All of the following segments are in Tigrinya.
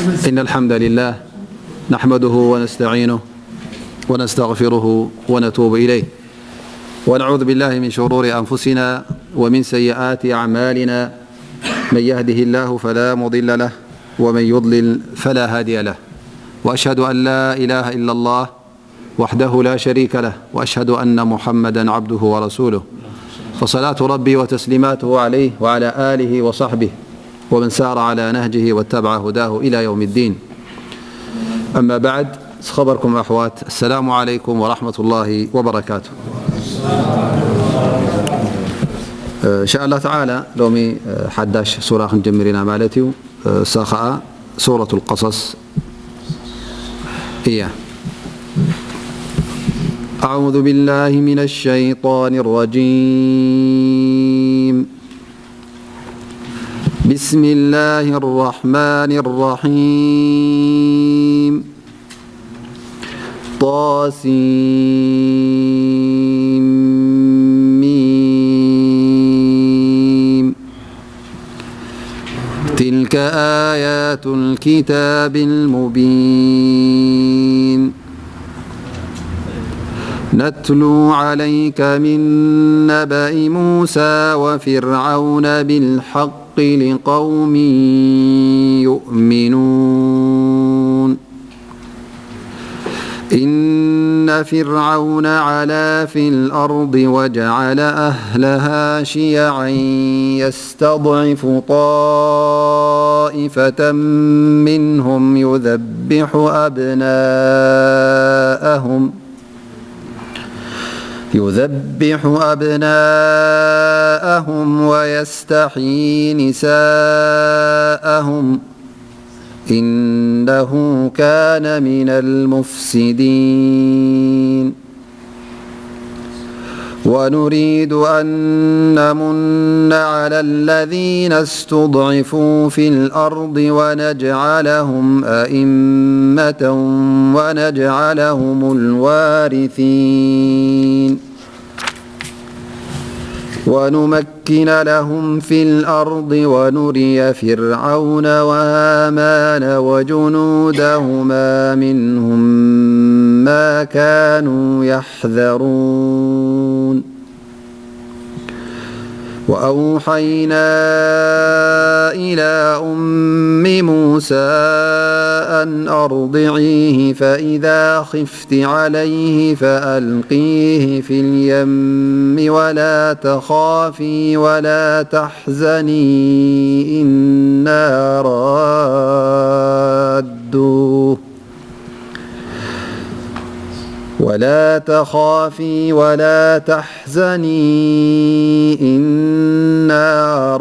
إن الحمد لله نحمده ونستعينه ونستغفره ونتوب إليه، ونعوذ بالله من شرور أنفسنا ومن سيئات أعمالنا. من يهده الله فلا مضل له، ومن يضلل فلا هادي له. وأشهد أن لا إله إلا الله وحده لا شريك له، وأشهد أن محمدا عبده ورسوله، فصلاة ربي وتسليماته عليه وعلى آله وصحبه ومن سار على نهجه واتبع هداه إلى يوم الدين. أما بعد، ዝኸበርኩም ኣሕዋት፣ السلام عليكم ورحمة الله وبركاته. إن شاء الله تعالى ሎሚ ሓዳሽ ሱራ ክንጀምር ኢና ማለት እዩ። እሳ ኸኣ ሱረቱል ቀሰስ እያ። أعوذ بالله من الشيطان الرجيم. بسم الله الرحمن الرحيم. طاسيم. تلك آيات الكتاب المبين. نتلو عليك من نبأ موسى وفرعون بالحق لقوم يؤمنون. إن فرعون علا في الأرض وجعل أهلها شيعا يستضعف طائفة منهم يذبح أبناءهم يذبح أبناءهم ويستحيي نساءهم، إنه كان من المفسدين. ونريد أن نمن على الذين استضعفوا في الأرض ونجعلهم أئمة ونجعلهم الوارثين. ونمكن لهم في الأرض ونري فرعون وهامان وجنودهما منهم ما كانوا يحذرون. وأوحينا إلى أم موسى أن أرضعيه فإذا خفت عليه فألقيه في اليم ولا تخافي ولا تحزني إنا رادوه ولا تخافي ولا تحزني إنا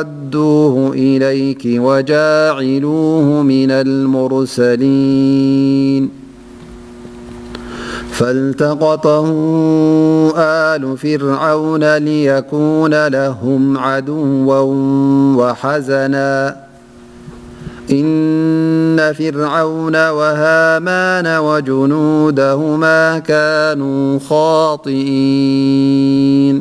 رادوه إليك وجاعلوه من المرسلين. فالتقطه آل فرعون ليكون لهم عدوا وحزنا إن فرعون وهامان وجنودهما كانوا خاطئين.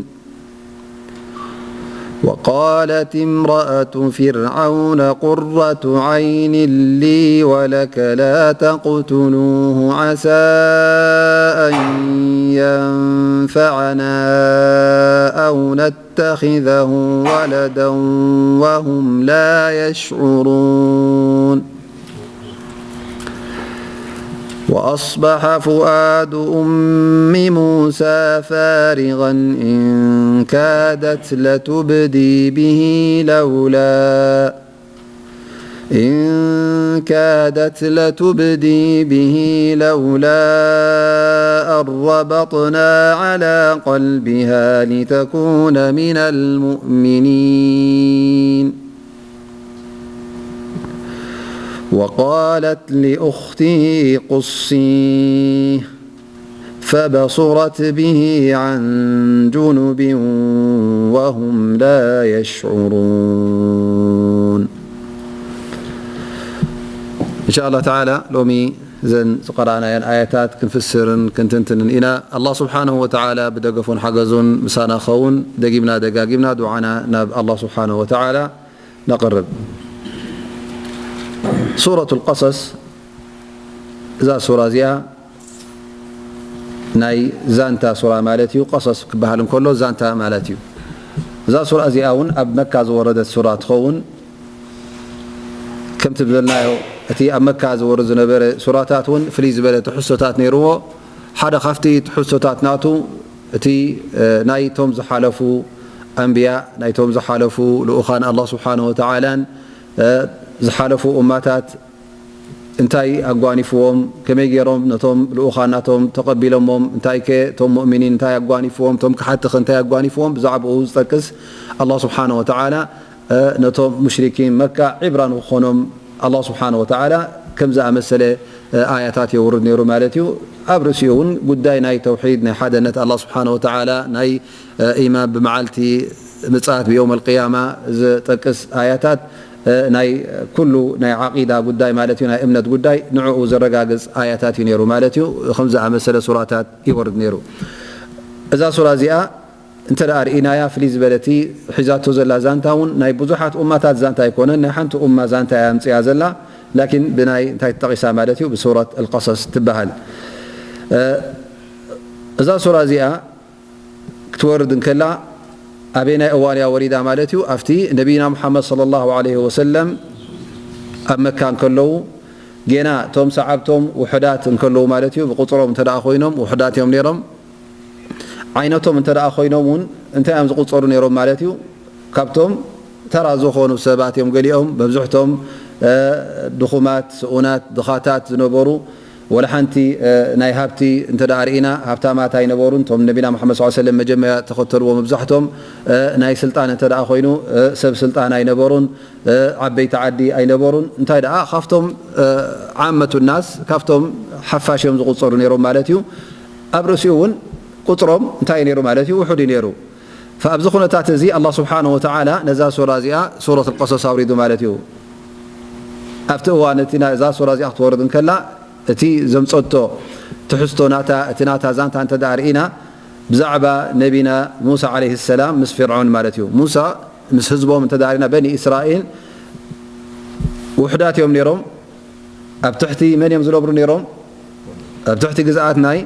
وقالت امرأة فرعون قرة عين لي ولك لا تقتلوه عسى أن ينفعنا أو نتخذه ولدا وهم لا يشعرون. وأصبح فؤاد أم موسى فارغا إن كادت لتبدي به لولا إن كادت لتبدي به لولا أن ربطنا على قلبها لتكون من المؤمنين. وقالت لأخته قصيه فبصرت به عن جنب وهم لا يشعرون. إن شاء الله تعالى ሎሚ እዘን ዝቐራእናየን ኣያታት ክንፍስርን ክንትንትንን ኢና። ኣላህ ስብሓነሁ ወተዓላ ብደገፉን ሓገዙን ምሳና ኸውን። ደጊምና ደጋጊምና ዱዓና ናብ ኣላህ ስብሓነሁ ወተዓላ ነቕርብ። ሱረቱል ቀሰስ፣ እዛ ሱራ እዚኣ ናይ ዛንታ ሱራ ማለት እዩ። ቀሰስ ክበሃል እንከሎ ዛንታ ማለት እዩ። እዛ ሱራ እዚኣ እውን ኣብ መካ ዝወረደት ሱራ ትኸውን። ከምቲ ዝበልናዮ፣ እቲ ኣብ መካ ዝወርድ ዝነበረ ሱራታት እውን ፍልይ ዝበለ ትሕዝቶታት ነይርዎ። ሓደ ካብቲ ትሕዝቶታት ናቱ፣ እቲ፣ እ፣ ናይቶም ዝሓለፉ ኣንብያ፣ ናይቶም ዝሓለፉ ልኡኻን ኣላህ ስብሓነሁ ወተዓላን፣ እ፣ ዝሓለፉ እማታት እንታይ ኣጓኒፍዎም፣ ከመይ ገይሮም ነቶም ልኡኻን ናቶም ተቐቢሎሞም፣ እንታይ ከ እቶም ሙእሚኒን እንታይ ኣጓኒፍዎም፣ እቶም ከሓቲ ከ እንታይ ኣጓኒፍዎም፣ ብዛዕባኡ ዝጠቅስ ኣላህ ስብሓነሁ ወተዓላ፣ እ፣ ነቶም ሙሽሪኪን መካ ዒብራ ንክኾኖም ኣላህ ስብሓነሁ ወተዓላ ከም ዝኣመሰለ፣ እ፣ ኣያታት የውርድ ነይሩ ማለት እዩ። ኣብ ርእሲኡ እውን ጉዳይ ናይ ተውሒድ፣ ናይ ሓደነት ኣላህ ስብሓነሁ ወተዓላ፣ ናይ፣ እ፣ ኢማን ብመዓልቲ ምጽኣት፣ ብየውመል ቅያማ ዝጠቅስ ኣያታት፣ እ፣ ናይ ኩሉ ናይ ዓቂዳ ጉዳይ ማለት እዩ፣ ናይ እምነት ጉዳይ ንዕኡ ዘረጋግጽ ኣያታት እዩ ነይሩ ማለት እዩ። ከም ዝኣመሰለ ሱራታት ይወርድ ነይሩ። እዛ ሱራ እዚኣ እንተ ደኣ ርኢናያ፣ ፍልይ ዝበለ እቲ ሒዛቶ ዘላ ዛንታ እውን ናይ ብዙሓት ኡማታት ዛንታ ኣይኮነን፣ ናይ ሓንቲ ኡማ ዛንታ እያ ኣምጽያ ዘላ። ላኪን ብናይ እንታይ ተጠቒሳ ማለት እዩ? ብሱረት ኣልቀሰስ ትበሃል። እ፣ እዛ ሱራ እዚኣ ክትወርድ እንከላ፣ ኣበየናይ እዋን እያ ወሪዳ ማለት እዩ? ኣብቲ ነቢይና ሙሓመድ ሰለላሁ ዐለይሂ ወሰለም ኣብ መካ እንከለዉ፣ ጌና እቶም ሰዓብቶም ውሑዳት እንከለዉ ማለት እዩ፣ ብቁጽሮም እንተ ደኣ ኮይኖም ውሑዳት እዮም ነይሮም። ዓይነቶም እንተ ደኣ ኮይኖም እውን እንታይ እዮም ዝቑጸሩ ነይሮም ማለት እዩ? ካብቶም ተራ ዝኾኑ ሰባት እዮም። ገሊኦም፣ መብዝሕቶም፣ እ፣ ድኹማት፣ ስኡናት፣ ድኻታት ዝነበሩ፣ ወላ ሓንቲ፣ እ፣ ናይ ሃብቲ እንተ ደኣ ርኢና፣ ሃብታማት ኣይነበሩን። እቶም ነቢና መሓመድ ሰለላሁ ዐለይሂ ወሰለም መጀመርያ ተኸተልዎ መብዛሕቶም፣ እ፣ ናይ ስልጣን እንተ ደኣ ኮይኑ፣ እ፣ ሰብ ስልጣን ኣይነበሩን፣ እ፣ ዓበይቲ ዓዲ ኣይነበሩን። እንታይ ደኣ፣ ካብቶም፣ እ፣ ዓመቱ ናስ፣ ካብቶም ሓፋሽ እዮም ዝቑጸሩ ነይሮም ማለት እዩ። ኣብ ርእሲኡ እውን ቁጽሮም እንታይ እዩ ነይሩ ማለት እዩ? ውሑድ እዩ ነይሩ። ፈኣብዚ ኩነታት እዚ ኣላህ ስብሓነሁ ወተዓላ ነዛ ሱራ እዚኣ ሱረት ኣልቀሶስ ኣውሪዱ ማለት እዩ። ኣብቲ እዋን እቲ ና-፣ እዛ ሱራ እዚኣ ክትወርድ እንከላ፣ እቲ ዘምጸቶ ትሕዝቶ ናታ፣ እቲ ናታ ዛንታ እንተ ደኣ ርኢና፣ ብዛዕባ ነቢና ሙሳ ዓለይሂ ሰላም ምስ ፊርዖን ማለት እዩ። ሙሳ ምስ ህዝቦም እንተ ደኣ ርኢና፣ በኒ እስራኤል ውሑዳት እዮም ነይሮም። ኣብ ትሕቲ መን እዮም ዝነብሩ ነይሮም? ኣብ ትሕቲ ግዝኣት ናይ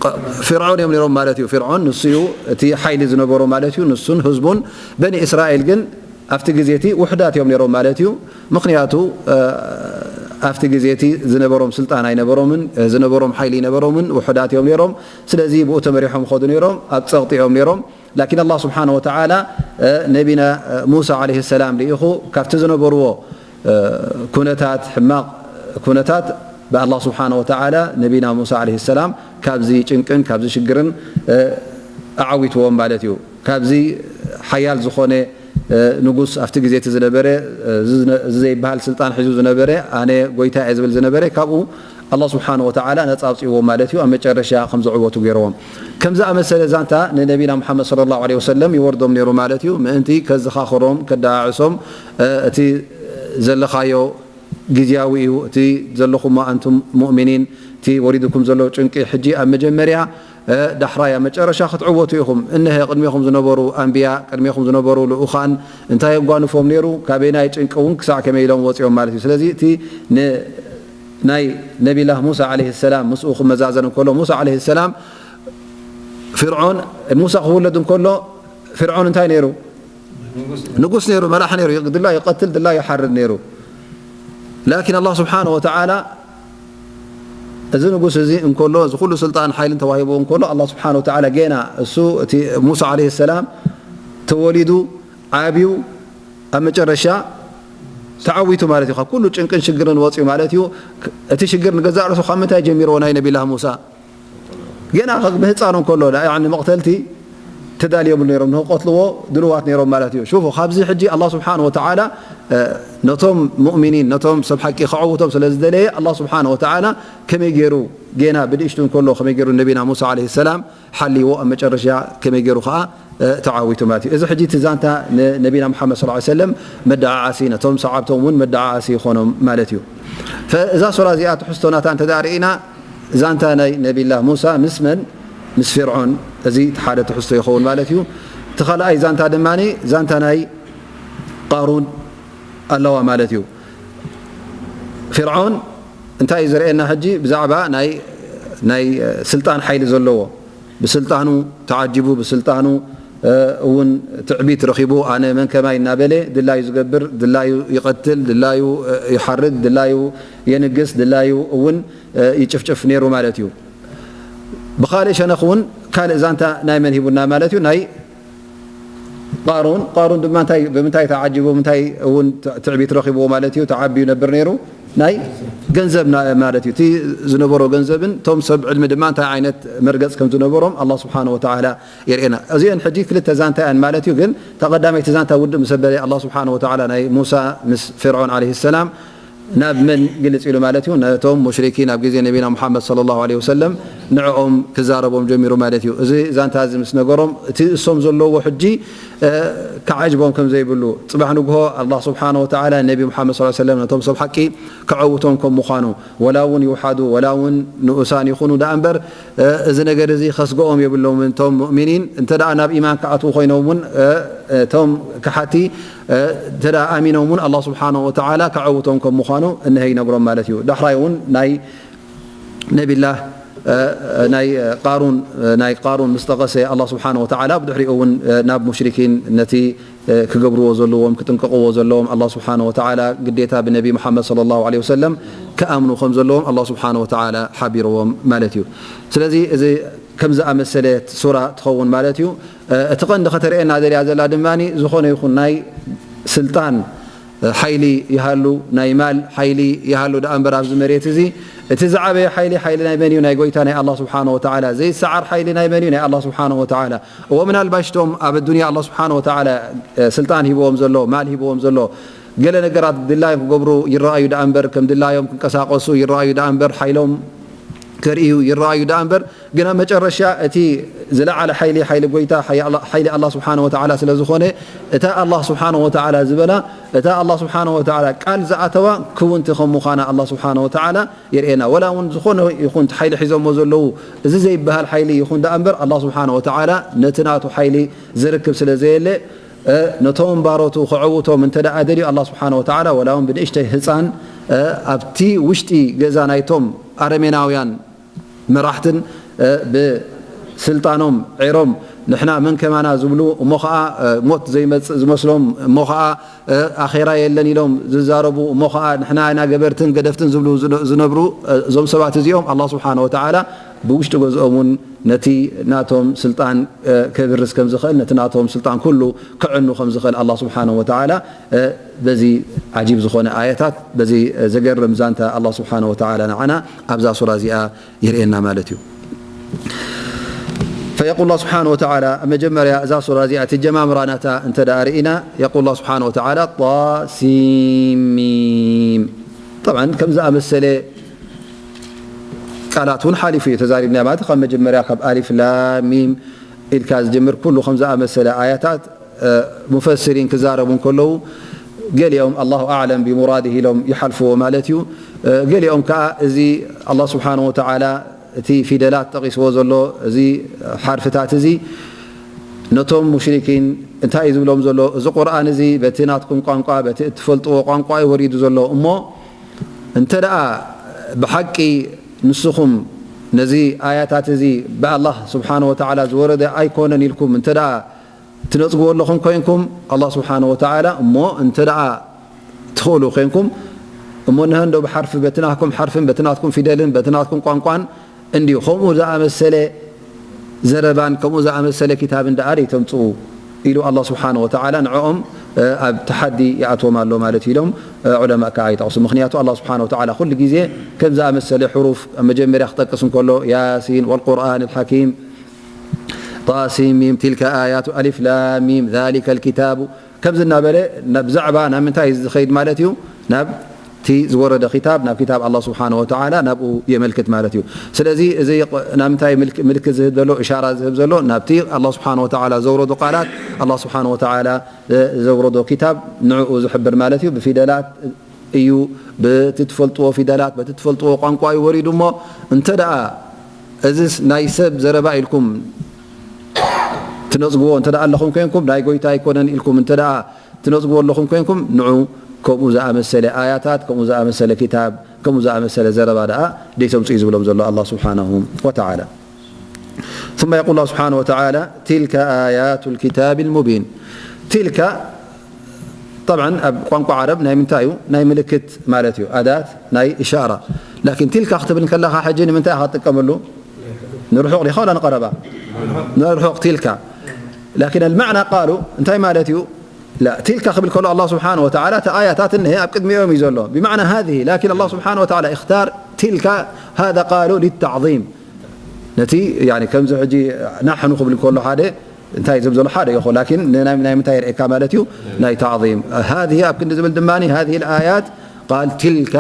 ቐ-፣ ፊርዖን እዮም ነይሮም ማለት እዩ። ፊርዖን ንሱ እዩ እቲ ሓይሊ ዝነበሮ ማለት እዩ። ንሱን ህዝቡን። በኒ እስራኤል ግን ኣብቲ ግዜ እቲ ውሑዳት እዮም ነይሮም ማለት እዩ። ምኽንያቱ፣ እ፣ ኣብቲ ግዜ እቲ ዝነበሮም ስልጣን ኣይነበሮምን፣ እ፣ ዝነበሮም ሓይሊ ኣይነበሮምን፣ ውሑዳት እዮም ነይሮም። ስለዚ ብኡ ተመሪሖም ይኸዱ ነይሮም፣ ኣብ ጸቕጢ እዮም ነይሮም። ላኪን ኣላህ ስብሓነሁ ወተዓላ፣ እ፣ ነቢና፣ እ፣ ሙሳ ዓለይሂ ሰላም ልኢኹ፣ ካብቲ ዝነበርዎ፣ እ፣ ኩነታት፣ ሕማቕ ኩነታት፣ ብኣላህ ስብሓነሁ ወተዓላ ነቢና ሙሳ ዓለይሂ ሰላም ካብዚ ጭንቅን ካብዚ ሽግርን፣ እ፣ ኣዓዊትዎም ማለት እዩ። ካብዚ ሓያል ዝኾነ፣ እ፣ ንጉስ ኣብቲ ግዜ እቲ ዝነበረ፣ እ፣ እዚ ዝነ-፣ እዚ ዘይበሃል ስልጣን ሒዙ ዝነበረ፣ ኣነ ጎይታ እየ ዝብል ዝነበረ፣ ካብኡ ኣላህ ስብሓነሁ ወተዓላ ነጻ ኣውጺእዎ ማለት እዩ። ኣብ መጨረሻ ከም ዝዕወቱ ገይርዎም። ከም ዝኣመሰለ ዛንታ ንነቢና ሙሓመድ ሰለላሁ ዐለይሂ ወሰለም ይወርዶም ነይሩ ማለት እዩ። ምእንቲ ከዘኻኽሮም፣ ከደዓዕሶም፣ እ፣ እቲ ዘለኻዮ ግዝያዊ እዩ፣ እቲ ዘለኹሞ ኣንቱም ሙእሚኒን፣ እቲ ወሪዱኩም ዘሎ ጭንቂ ሕጂ ኣብ መጀመርያ፣ እ፣ ዳሕራይ ኣብ መጨረሻ ክትዕወቱ ኢኹም። እነሀ ቅድሜኹም ዝነበሩ ኣንብያ፣ ቅድሜኹም ዝነበሩ ልኡኻን እንታይ የጓንፎም ነይሩ፣ ካበየናይ ጭንቂ እውን ክሳዕ ከመይ ኢሎም ወፂኦም ማለት እዩ። ስለዚ እቲ ን-፣ ናይ ነቢላህ ሙሳ ዓለይሂ ሰላም ምስኡ ክመዛዘን እንከሎ፣ ሙሳ ዓለይሂ ሰላም ፊርዖን፣ ሙሳ ክውለድ እንከሎ ፊርዖን እንታይ ነይሩ? ንጉስ ነይሩ፣ መራሒ ነይሩ። ድላ ይቐትል፣ ድላ ይሓርድ ነይሩ። ላኪን ኣላህ ስብሓነሁ ወተዓላ እዚ ንጉስ እዚ እንከሎ፣ እዚ ኩሉ ስልጣን ሓይልን ተዋሂብዎ እንከሎ፣ ኣላህ ስብሓነሁ ወተዓላ ጌና እሱ እቲ ሙሳ ዓለይሂ ሰላም ተወሊዱ ዓብዩ ኣብ መጨረሻ ተዓዊቱ ማለት እዩ። ካብ ኩሉ ጭንቅን ሽግርን ወፅዩ ማለት እዩ። እቲ ሽግር ንገዛእ ርእሱ ካብ ምንታይ ጀሚርዎ? ናይ ነቢላህ ሙሳ ገና ምህፃኑ እንከሎ፣ ያኒ መቕተልቲ ተዳልዮምሉ ነይሮም፣ ንክቐትልዎ ድልዋት ነይሮም ማለት እዩ። ሹፉ፣ ካብዚ ሕጂ ኣላህ ስብሓነሁ ወተዓላ፣ እ፣ ነቶም ሙእሚኒን፣ ነቶም ሰብ ሓቂ ከዐውቶም ስለ ዝደለየ፣ ኣላህ ስብሓነሁ ወተዓላ ከመይ ገይሩ፣ ጌና ብንእሽቱ እንከሎ ከመይ ገይሩ ነቢና ሙሳ ዓለይሂ ሰላም ሓልይዎ፣ ኣብ መጨረሻ ከመይ ገይሩ ከዓ፣ እ፣ ተዓዊቱ ማለት እዩ። እዚ ሕጂ እቲ ዛንታ ንነቢና ሙሓመድ ሰለላሁ ዐለይሂ ወሰለም መደዓዓሲ፣ ነቶም ሰዓብቶም እውን መደዓዓሲ ይኾኖም ማለት እዩ። ፈ-፣ እዛ ሱራ እዚኣ ትሕዝቶ ናታ እንተ ደኣ ርኢና፣ ዛንታ ናይ ነቢላህ ሙሳ ምስ መን? ምስ ፊርዖን። እዚ እቲ ሓደ ትሕዝቶ ይኸውን ማለት እዩ። እቲ ካልኣይ ዛንታ ድማ ዛንታ ናይ ቃሩን ኣለዋ ማለት እዩ። ፊርዓውን እንታይ እዩ ዝርእየና ሕጂ? ብዛዕባ ናይ፣ ናይ ስልጣን ሓይሊ ዘለዎ፣ ብስልጣኑ ተዓጂቡ፣ ብስልጣኑ እውን ትዕቢት ረኺቡ፣ ኣነ መን ከማይ እናበለ ድላዩ ዝገብር፣ ድላዩ ይቐትል፣ ድላዩ ይሓርድ፣ ድላዩ የንግስ፣ ድላዩ እውን ይጭፍጭፍ ነይሩ ማለት እዩ። ብኻልእ ሸነኽ እውን ካልእ ዛንታ ናይ መን ሂቡና ማለት እዩ? ናይ ቃሩን። ቃሩን ድማ እንታይ፣ ብምንታይ ተዓጂቡ፣ ምንታይ እውን ትዕቢት ረኺብዎ ማለት እዩ? ተዓብዩ ነብር ነይሩ። ናይ ገንዘብ ና-፣ ማለት እዩ። እቲ ዝነበሮ ገንዘብን እቶም ሰብ ዕልሚ ድማ እንታይ ዓይነት መርገጽ ከም ዝነበሮም ኣላህ ስብሓነ ወተዓላ የርእየና። እዚአን ሕጂ ክልተ ዛንታ እየን ማለት እዩ። ግን እታ ቀዳመይቲ ዛንታ ውድእ ምስ ኣበለ ኣላህ ስብሓነ ወተዓላ ናይ ሙሳ ምስ ፍርዖን ዓለይሂ ሰላም ናብ መን ግልጽ ኢሉ ማለት እዩ? ነቶም ሙሽሪኪን ኣብ ግዜ ነቢና ሙሓመድ ሰለላሁ ዐለይሂ ወሰለም ንዕኦም ክዛረቦም ጀሚሩ ማለት እዩ። እዚ ዛንታ እዚ ምስ ነገሮም እቲ እሶም ዘለዎ ሕጂ፣ እ፣ ክዓጅቦም ከም ዘይብሉ፣ ጽባሕ ንግሆ ኣላህ ስብሓነ ወተዓላ ነቢ ሙሓመድ ሰለላሁ ዐለይሂ ወሰለም ነቶም ሰብ ሓቂ ክዐውቶም ከም ምዃኑ፣ ወላ እውን ይውሓዱ፣ ወላ እውን ንኡሳን ይኹኑ ደኣ እምበር፣ እ፣ እዚ ነገር እዚ ከስግኦም የብሎምን። እቶም ሙእሚኒን እንተ ደኣ ናብ ኢማን ክኣትዉ ኮይኖም እውን፣ እ፣ እቶም ክሓቲ፣ እ፣ እንተ ደኣ ኣሚኖም እውን ኣላህ ስብሓነሁ ወተዓላ ክዐውቶም ከም ምዃኑ እንሀ ይነግሮም ማለት እዩ። ዳሕራይ እውን ናይ ነቢላህ፣ እ፣ ናይ ቃሩን፣ ናይ ቃሩን ምስ ጠቐሰ ኣላህ ስብሓነሁ ወተዓላ ብድሕሪኡ እውን፣ እ፣ ናብ ሙሽሪኪን ነቲ፣ እ፣ ክገብርዎ ዘለዎም፣ ክጥንቀቕዎ ዘለዎም ኣላህ ስብሓነሁ ወተዓላ ግዴታ ብነቢ ሙሓመድ ሰለላሁ ዐለይሂ ወሰለም ክኣምኑ ከም ዘለዎም ኣላህ ስብሓነሁ ወተዓላ ሓቢርዎም ማለት እዩ። ስለዚ እዚ ከም ዝኣመሰለት ሱራ ትኸውን ማለት እዩ። እ፣ እቲ ቀንዲ ከተርእየና ደልያ ዘላ ድማ ዝኾነ ይኹን ናይ ስልጣን፣ እ፣ ሓይሊ ይሃሉ፣ ናይ ማል ሓይሊ ይሃሉ ደኣ እምበር ኣብዚ መሬት እዚ እቲ ዝዓበየ ሓይሊ፣ ሓይሊ ናይ መን እዩ? ናይ ጎይታ ናይ ኣላህ ስብሓነሁ ወተዓላ። ዘይሰዓር ሓይሊ ናይ መን እዩ? ናይ ኣላህ ስብሓነሁ ወተዓላ። እዎ ምናልባሽ እቶም ኣብ ኣዱንያ ኣላህ ስብሓነሁ ወተዓላ፣ እ፣ ስልጣን ሂብዎም ዘሎ፣ ማል ሂብዎም ዘሎ፣ ገለ ነገራት ድላዮም ክገብሩ ይረኣዩ ደኣ እምበር ከም ድላዮም ክንቀሳቐሱ ይረኣዩ ደኣ እምበር ሓይሎም ከርእዩ ይረኣዩ ደኣ እምበር፣ ግን ኣብ መጨረሻ እቲ ዝለዓለ ሓይሊ፣ ሓይሊ ጎይታ፣ ሓይ-፣ ሓይሊ ኣላህ ስብሓነሁ ወተዓላ ስለ ዝኾነ፣ እታ ኣላህ ስብሓነሁ ወተዓላ ዝበላ፣ እታ ኣላህ ስብሓነሁ ወተዓላ ቃል ዝኣተዋ ክውንቲ ከም ምዃና ኣላህ ስብሓነሁ ወተዓላ የርእየና። ወላ እውን ዝኾነ ይኹን እቲ ሓይሊ ሒዞሞ ዘለዉ፣ እዚ ዘይበሃል ሓይሊ ይኹን ደኣ እምበር፣ ኣላህ ስብሓነሁ ወተዓላ ነቲ ናቱ ሓይሊ ዝርክብ ስለ ዘየለ፣ እ፣ ነቶም ባሮቱ ክዕውቶም እንተ ደኣ ደልዩ ኣላህ ስብሓነሁ ወተዓላ፣ ወላ እውን ብንእሽተይ ህፃን፣ እ፣ ኣብቲ ውሽጢ ገዛ ናይቶም ኣረሜናውያን መራሕትን፣ እ፣ ብስልጣኖም ዒሮም፣ ንሕና መን ከማና ዝብሉ፣ እሞ ኸዓ፣ እ፣ ሞት ዘይመጽእ ዝመስሎም፣ እሞ ኸዓ፣ እ፣ ኣኼራ የለን ኢሎም ዝዛረቡ፣ እሞ ኸዓ ንሕና ኢና ገበርትን ገደፍትን ዝብሉ ዝነ-፣ ዝነብሩ፣ እ፣ እዞም ሰባት እዚኦም ኣላህ ስብሓነሁ ወተዓላ ብውሽጢ ገዝኦም እውን ነቲ ናቶም ስልጣን፣ እ፣ ከብርስ ከም ዝኽእል፣ ነቲ ናቶም ስልጣን ኩሉ ከዕኑ ከም ዝኽእል ኣላህ ስብሓነሁ ወተዓላ፣ እ፣ በዚ ዓጂብ ዝኾነ ኣያታት፣ በዚ፣ እ፣ ዘገርም ዛንታ ኣላህ ስብሓነሁ ወተዓላ ንዓና ኣብዛ ሱራ እዚኣ የርእየና ማለት እዩ። فيقول الله سبحانه وتعالى، ኣብ መጀመርያ እዛ ሱራ እዚኣ እቲ ጀማምራ ናታ እንተ ደኣ ርኢና፣ يقول الله سبحانه وتعالى، ጣሲሚም። طبعا ከም ዝኣመሰለ ቃላት እውን ሓሊፉ እዩ ተዛሪብና ማለት፣ ካብ መጀመርያ ካብ ኣሊፍ ላም ሚም ኢልካ ዝጅምር ኩሉ ከም ዝኣመሰለ ኣያታት፣ እ፣ ሙፈሲሪን ክዛረቡ እንከለዉ፣ ገሊኦም ኣላሁ ኣዕለም ቢሙራድህ ኢሎም ይሓልፍዎ ማለት እዩ። እ፣ ገሊኦም ከኣ እዚ ኣላህ ስብሓነሁ ወተዓላ እቲ ፊደላት ጠቒስዎ ዘሎ እዚ ሓርፍታት እዚ ነቶም ሙሽሪኪን እንታይ እዩ ዝብሎም ዘሎ? እዚ ቁርኣን እዚ በቲ ናትኩም ቋንቋ፣ በቲ እትፈልጥዎ ቋንቋ እዩ ወሪዱ ዘሎ። እሞ እንተ ደኣ ብሓቂ ንስኹም ነዚ ኣያታት እዚ ብኣላህ ስብሓነሁ ወተዓላ ዝወረደ ኣይኮነን ኢልኩም እንተ ደኣ ትነጽግዎ ኣለኹም ኮይንኩም፣ ኣላህ ስብሓነሁ ወተዓላ፣ እሞ እንተ ደኣ ትኽእሉ ኮይንኩም፣ እሞ እንሀ እንዶ ብሓርፊ፣ በቲ ናትኩም ሓርፍን በቲ ናትኩም ፊደልን በቲ ናትኩም ቋንቋን እንድዩ፣ ከምኡ ዝኣመሰለ ዘረባን ከምኡ ዝኣመሰለ ኪታብን ደኣ ደይተምጽኡ ኢሉ ኣላህ ስብሓነሁ ወተዓላ ንዕኦም፣ እ፣ ኣብ ተሓዲ ይኣትዎም ኣሎ ማለት እዩ ኢሎም፣ እ፣ ዑለማእ ከኣ ይጠቕሱ። ምኽንያቱ ኣላህ ስብሓነሁ ወተዓላ ኩሉ ግዜ ከም ዝኣመሰለ ሕሩፍ ኣብ መጀመርያ ክጠቅስ እንከሎ፣ ያሲን ወልቁርኣን ኣልሓኪም፣ ጣሲም ሚም፣ ቲልከ ኣያቱ ኣሊፍ ላም ሚም፣ ዛሊከል ኪታቡ፣ ከምዚ እናበለ ብዛዕባ ናብ ምንታይ እዩ ዝኸይድ ማለት እዩ? ናብ እቲ ዝወረደ ኪታብ፣ ናብ ኪታብ ኣላህ ስብሓነሁ ወተዓላ ናብኡ የመልክት ማለት እዩ። ስለዚ እዚ ቕ-፣ ናብ ምንታይ ምልክ-፣ ምልክት ዝህብ ዘሎ፣ እሻራ ዝህብ ዘሎ፣ ናብቲ ኣላህ ስብሓነሁ ወተዓላ ዘውረዶ ቃላት፣ ኣላህ ስብሓነሁ ወተዓላ፣ እ፣ ዘውረዶ ኪታብ ንዕኡ ዝሕብር ማለት እዩ። ብፊደላት እዩ፣ በቲ ትፈልጥዎ ፊደላት፣ በቲ ትፈልጥዎ ቋንቋ እዩ ወሪዱ። እሞ እንተ ደኣ እዚስ ናይ ሰብ ዘረባ ኢልኩም ትነጽግዎ እንተ ደኣ ኣለኹም ኮይንኩም፣ ናይ ጎይታ ኣይኮነን ኢልኩም እንተ ደኣ ትነጽግዎ ኣለኹም ኮይንኩም፣ ንዑ ከምኡ ዝኣመሰለ ኣያታት፣ ከምኡ ዝኣመሰለ ኪታብ ከምኡ ዝኣመሰለ ዘረባ ደኣ ደይተምፅኡ እዩ ዝብሎም ዘሎ ኣላህ ስብሓነሁ ወተዓላ። ثم يقول الله سبحانه وتعالى: تلك آيات الكتاب المبين. تلك طبعا ኣብ ቋንቋ ዓረብ ናይ ምንታይ እዩ? ናይ ምልክት ማለት እዩ። ኣዳት ናይ ኢሻራ። ላኪን ትልካ ክትብል ከለኻ ሕጂ ንምንታይ ኢኻ ትጥቀመሉ? ንርሑቕ ዲኻ ወላ ንቐረባ? ንርሑቕ ትልካ። ላኪን المعنى قالوا እንታይ ማለት እዩ? لا፣ ትልካ ክብል ከሎ ኣላህ ስብሓነሁ ወተዓላ እቲ ኣያታት እነሀ ኣብ ቅድሚኦም እዩ ዘሎ። ብማዕና هذه، ላኪን ኣላህ ስብሓነሁ ወተዓላ اختار تلك، هذا قالوا للتعظيم። ነቲ ያኒ ከምዚ ሕጂ ናሕኑ ክብል ከሎ ሓደ እንታይ ዝብል ዘሎ ሓደ ይኹ፣ ላኪን ንናይ ናይ ምንታይ የርእየካ ማለት እዩ? ናይ ተዕዚም። هذه ኣብ ክንዲ ዝብል ድማ هذه الآيات قال تلك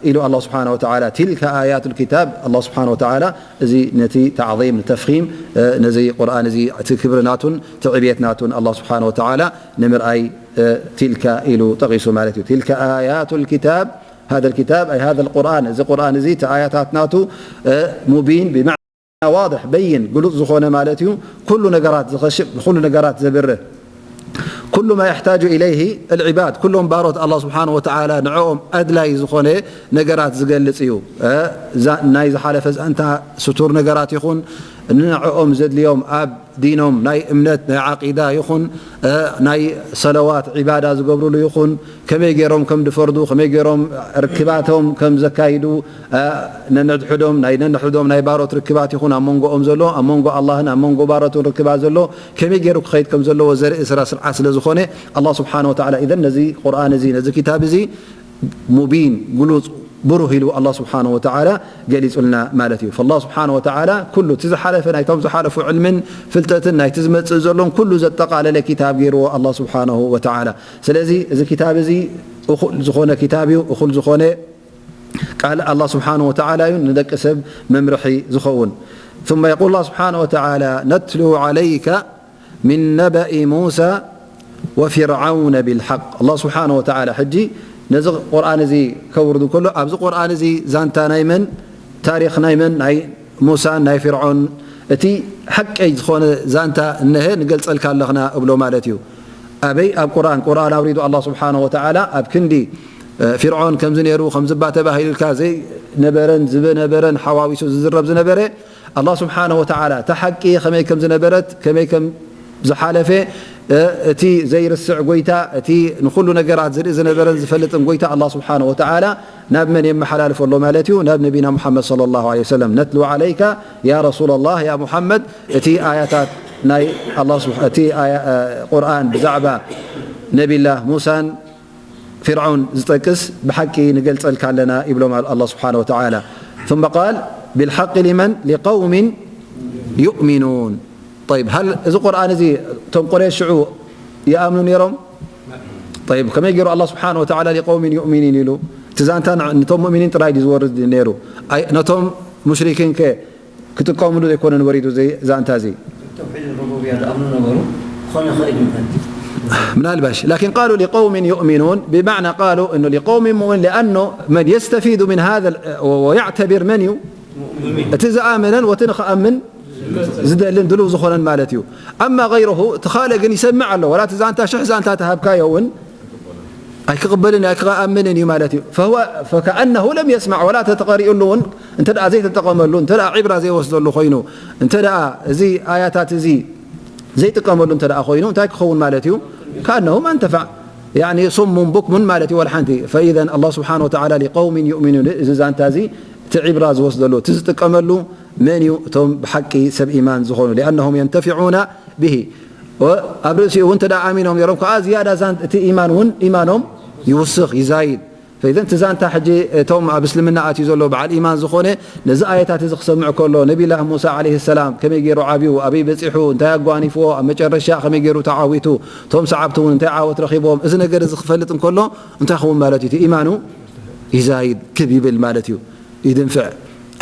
ኢሉ ኣላህ ስብሓነሁ ወተዓላ። تلك آيات الكتاب ኣላህ ስብሓነሁ ወተዓላ እዚ ነቲ ተዕዚም፣ ንተፍኺም፣ እ፣ ነዚ ቁርኣን እዚ እቲ ክብሪ ናቱን እቲ ዕብየት ናቱን ኣላህ ስብሓነሁ ወተዓላ ንምርኣይ፣ እ፣ ትልካ ኢሉ ጠቒሱ ማለት እዩ። تلك آيات الكتاب، هذا الكتاب أي هذا القرآن، እዚ ቁርኣን እዚ እቲ ኣያታት ናቱ፣ እ፣ ሙቢን ብማዕና ዋድሕ በይን ግሉጽ ዝኾነ ማለት እዩ። ኩሉ ነገራት ዝኸሽፍ፣ ንኹሉ ነገራት ዘብርህ። ኩሉ ማ የሕታጁ ኢለይሂ ኣልዕባድ፣ ኩሎም ባሮት ኣላህ ስብሓነሁ ወተዓላ ንዕኦም ኣድላይ ዝኾነ ነገራት ዝገልጽ እዩ። እ፣ ዛ-፣ ናይ ዝሓለፈ ዛንታ ስቱር ነገራት ይኹን፣ ንዕኦም ዘድልዮም ኣብ ዲኖም ናይ እምነት ናይ ዓቂዳ ይኹን፣ እ፣ ናይ ሰለዋት ዒባዳ ዝገብርሉ ይኹን፣ ከመይ ገይሮም ከም ዝፈርዱ፣ ከመይ ገይሮም ርክባቶም ከም ዘካይዱ፣ እ፣ ነንሕድሕዶም፣ ናይ ነንሕድሕዶም ናይ ባሮት ርክባት ይኹን፣ ኣብ መንጎኦም ዘሎ፣ ኣብ መንጎ ኣላህን ኣብ መንጎ ባሮትን ርክባት ዘሎ፣ ከመይ ገይሩ ክኸይድ ከም ዘለዎ ዘርኢ ስራ ስርዓት ስለ ዝኾነ፣ ኣላህ ስብሓነሁ ወተዓላ ኢዘን ነዚ ቁርኣን እዚ፣ ነዚ ክታብ እዚ ሙቢን፣ ግሉጽ፣ ብሩህ ኢሉ ኣላህ ስብሓነሁ ወተዓላ ገሊጹልና ማለት እዩ። ፈላህ ስብሓነሁ ወተዓላ ኩሉ እቲ ዝሓለፈ፣ ናይቶም ዝሓለፉ ዕልምን ፍልጠትን ናይቲ ዝመጽእ ዘሎን ኩሉ ዘጠቓለለ ክታብ ገይርዎ ኣላህ ስብሓነሁ ወተዓላ። ስለዚ እዚ ክታብ እዚ እኹል ዝኾነ ክታብ እዩ፣ እኹል ዝኾነ ቃል ኣላህ ስብሓነሁ ወተዓላ እዩ፣ ንደቂ ሰብ መምርሒ ዝኸውን። ثم يقول الله سبحانه وتعالى: نتلو عليك من نبأ موسى وفرعون بالحق. ኣላህ ስብሓነሁ ወተዓላ ሕጂ ነዚ ቁርኣን እዚ ከውርድ እንከሎ፣ ኣብዚ ቁርኣን እዚ ዛንታ ናይ መን? ታሪኽ ናይ መን? ናይ ሙሳን ናይ ፍርዖን። እቲ ሓቀይ ዝኾነ ዛንታ እነሀ ንገልጸልካ ኣለኽና እብሎ ማለት እዩ። ኣበይ? ኣብ ቁርኣን። ቁርኣን ኣውሪዱ ኣላህ ስብሓነሁ ወተዓላ ኣብ ክንዲ፣ እ፣ ፍርዖን ከምዚ ነይሩ፣ ከምዚ እባ ተባሂሉ ኢልካ ዘይነበረን ዝነበረን ሓዋዊሱ ዝዝረብ ዝነበረ፣ ኣላህ ስብሓነሁ ወተዓላ እታ ሓቂ ከመይ ከም ዝነበረት፣ ከመይ ከም ዝሓለፈ፣ እ፣ እቲ ዘይርስዕ ጎይታ፣ እቲ ንኹሉ ነገራት ዝርኢ ዝነበረን ዝፈልጥን ጎይታ ኣላህ ስብሓነሁ ወተዓላ ናብ መን የመሓላልፎ ኣሎ ማለት እዩ? ናብ ነቢና ሙሓመድ ሰለላሁ ዐለይሂ ወሰለም። ነትሉ ዐለይካ ያ ረሱለላህ፣ ያ ሙሓመድ፣ እቲ ኣያታት ናይ ኣላህ ስብሓ-፣ እቲ ኣያ-፣ እ፣ ቁርኣን ብዛዕባ ነቢላህ ሙሳን ፍርዓውን ዝጠቅስ ብሓቂ ንገልጸልካ ኣለና ይብሎም ኣል-፣ ኣላህ ስብሓነሁ ወተዓላ። ثم قال بالحق لمن؟ لقوم يؤمنون. طيب، هل እዚ ቁርኣን እዚ እቶም ቁረይሽ ሽዑ ይኣምኑ ነይሮም? طيب، ከመይ ገይሩ ኣላህ ስብሓነሁ ወተዓላ لقوم يؤمنون ኢሉ? እቲ ዛንታ ን-፣ ነቶም ሙእሚኒን ጥራይ ድዩ ዝወርድ ነይሩ? ኣይ፣ ነቶም ሙሽሪኪን ከ ክጥቀምሉ ዘይኮነን ወሪዱ እዚ ዛንታ እዚ። ተውሒድ ሩቡብያ ዝኣምኑ ነበሩ። ክኾነ ይኽእል እዩ ማለት እዩ። ምናልባሽ፣ لكن قالوا لقوم يؤمنون، بمعنى قالوا إنه لقوم مؤمن، لأنه من يستفيد من هذا ال-، ويعتبر من እዩ؟ ሙእሚን። እቲ ዝኣመነን ወቲ ንኽኣምን ዝደልን ድልው ዝኾነን ማለት እዩ። أما غيره፣ እቲ ካልእ ግን ይሰምዕ ኣሎ። ወላ እቲ ዛንታ ሽሕ ዛንታ ተሃብካዮ እውን ኣይክቕበልን ኣይክኣምንን እዩ ማለት እዩ። فهو فكأنه لم يسمع، ወላ ተተቐሪኡሉ እውን እንተ ደኣ ዘይተጠቐመሉ፣ እንተ ደኣ ዒብራ ዘይወስደሉ ኮይኑ፣ እንተ ደኣ እዚ ኣያታት እዚ ዘይጥቀመሉ እንተ ደኣ ኮይኑ፣ እንታይ ክኸውን ማለት እዩ? كأنه ما انتفع። ያኒ ሱሙን ቡክሙን ማለት እዩ፣ ወላ ሓንቲ። فإذا الله سبحانه وتعالى لقوم يؤمنون፣ እዚ ዛንታ እዚ እቲ ዒብራ ዝወስደሉ፣ እቲ ዝጥቀመሉ መን እዩ? እቶም ብሓቂ ሰብ ኢማን ዝኾኑ። لأنهم ينتفعون به። ወ-፣ ኣብ ርእሲኡ እውን እንተ ደኣ ኣሚኖም ነይሮም፣ ከኣ ዝያዳ ዛን-፣ እቲ ኢማን እውን ኢማኖም ይውስኽ፣ ይዛይድ። فإذا እቲ ዛንታ ሕጂ እቶም ኣብ እስልምና ኣትዩ ዘሎ በዓል ኢማን ዝኾነ ነዚ ኣየታት እዚ ክሰምዕ ከሎ፣ ነቢላህ ሙሳ ዓለይሂ ሰላም ከመይ ገይሩ ዓብዩ፣ ኣበይ በጺሑ፣ እንታይ ኣጓኒፍዎ፣ ኣብ መጨረሻ ከመይ ገይሩ ተዓዊቱ፣ እቶም ሰዓብቲ እውን እንታይ ዓወት ረኺቦም፣ እዚ ነገር እዚ ክፈልጥ እንከሎ እንታይ ክኸውን ማለት እዩ? እቲ ኢማኑ ይዛይድ፣ ክብ ይብል ማለት እዩ፣ ይድንፍዕ።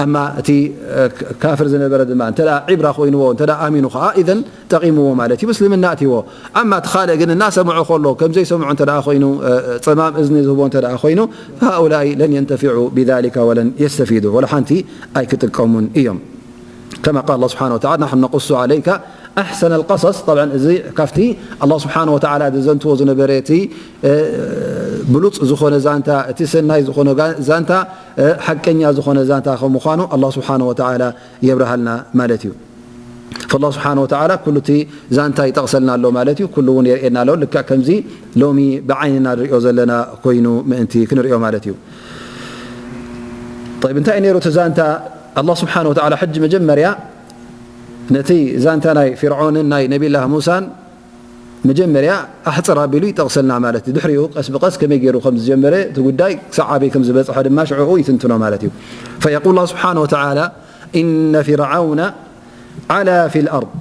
ኣማ እቲ፣ እ፣ ክ-፣ ካፍር ዝነበረ ድማ እንተ ደኣ ዒብራ ኮይንዎ፣ እንተ ደኣ ኣሚኑ ኸኣ፣ ኢዘን ጠቒምዎ ማለት እዩ፣ ምስልምና ኣትይዎ። ኣማ እቲ ካልእ ግን እናሰምዖ ከሎ፣ ከም ዘይሰምዖ እንተ ደኣ ኮይኑ፣ እ፣ ጸማም እዝኒ ዝህቦ እንተ ደኣ ኮይኑ፣ فهؤلاء لن ينتفعوا بذلك ولن يستفيدوا، ወላ ሓንቲ ኣይክጥቀሙን እዮም። كما قال الله سبحانه وتعالى: نحن نقص عليك ኣሕሰነል ቀሰስ። ጠብዓን እዚ ካብቲ ኣላህ ስብሓነ ወተዓላ ዘዘንትዎ ዝነበረ እቲ ብሉፅ ዝኾነ ዛንታ፣ እቲ ሰናይ ዝኾነ ዛንታ፣ ሓቀኛ ዝኾነ ዛንታ ከም ምዃኑ ኣላህ ስብሓነ ወተዓላ የብርሃልና ማለት እዩ። ፈላህ ስብሓነ ወተዓላ ኩሉ እቲ ዛንታ ይጠቕሰልና ኣሎ ማለት እዩ። ኩሉ እውን የርእየና ኣሎ። ልክዕ ከምዚ ሎሚ ብዓይንና ንሪኦ ዘለና ኮይኑ ምእንቲ ክንሪኦ ማለት እዩ። ጠይብ፣ እንታይ እዩ ነይሩ እቲ ዛንታ? ኣላህ ስብሓነ ወተዓላ ሕጂ መጀመርያ ነቲ ዛንታ ናይ ፊርዖንን ናይ ነቢላህ ሙሳን መጀመርያ ኣሕፅር ኣቢሉ ይጠቕሰልና ማለት እዩ። ድሕሪኡ ቀስ ብቐስ ከመይ ገይሩ ከም ዝጀመረ እቲ ጉዳይ ክሳዕ ኣበይ ከም ዝበፅሐ ድማ ሽዕኡ ይትንትኖ ማለት እዩ። ፈየቁል ኣላህ ስብሓነ ወተዓላ፣ ኢነ ፊርዓውነ ዓላ ፊል ኣርድ።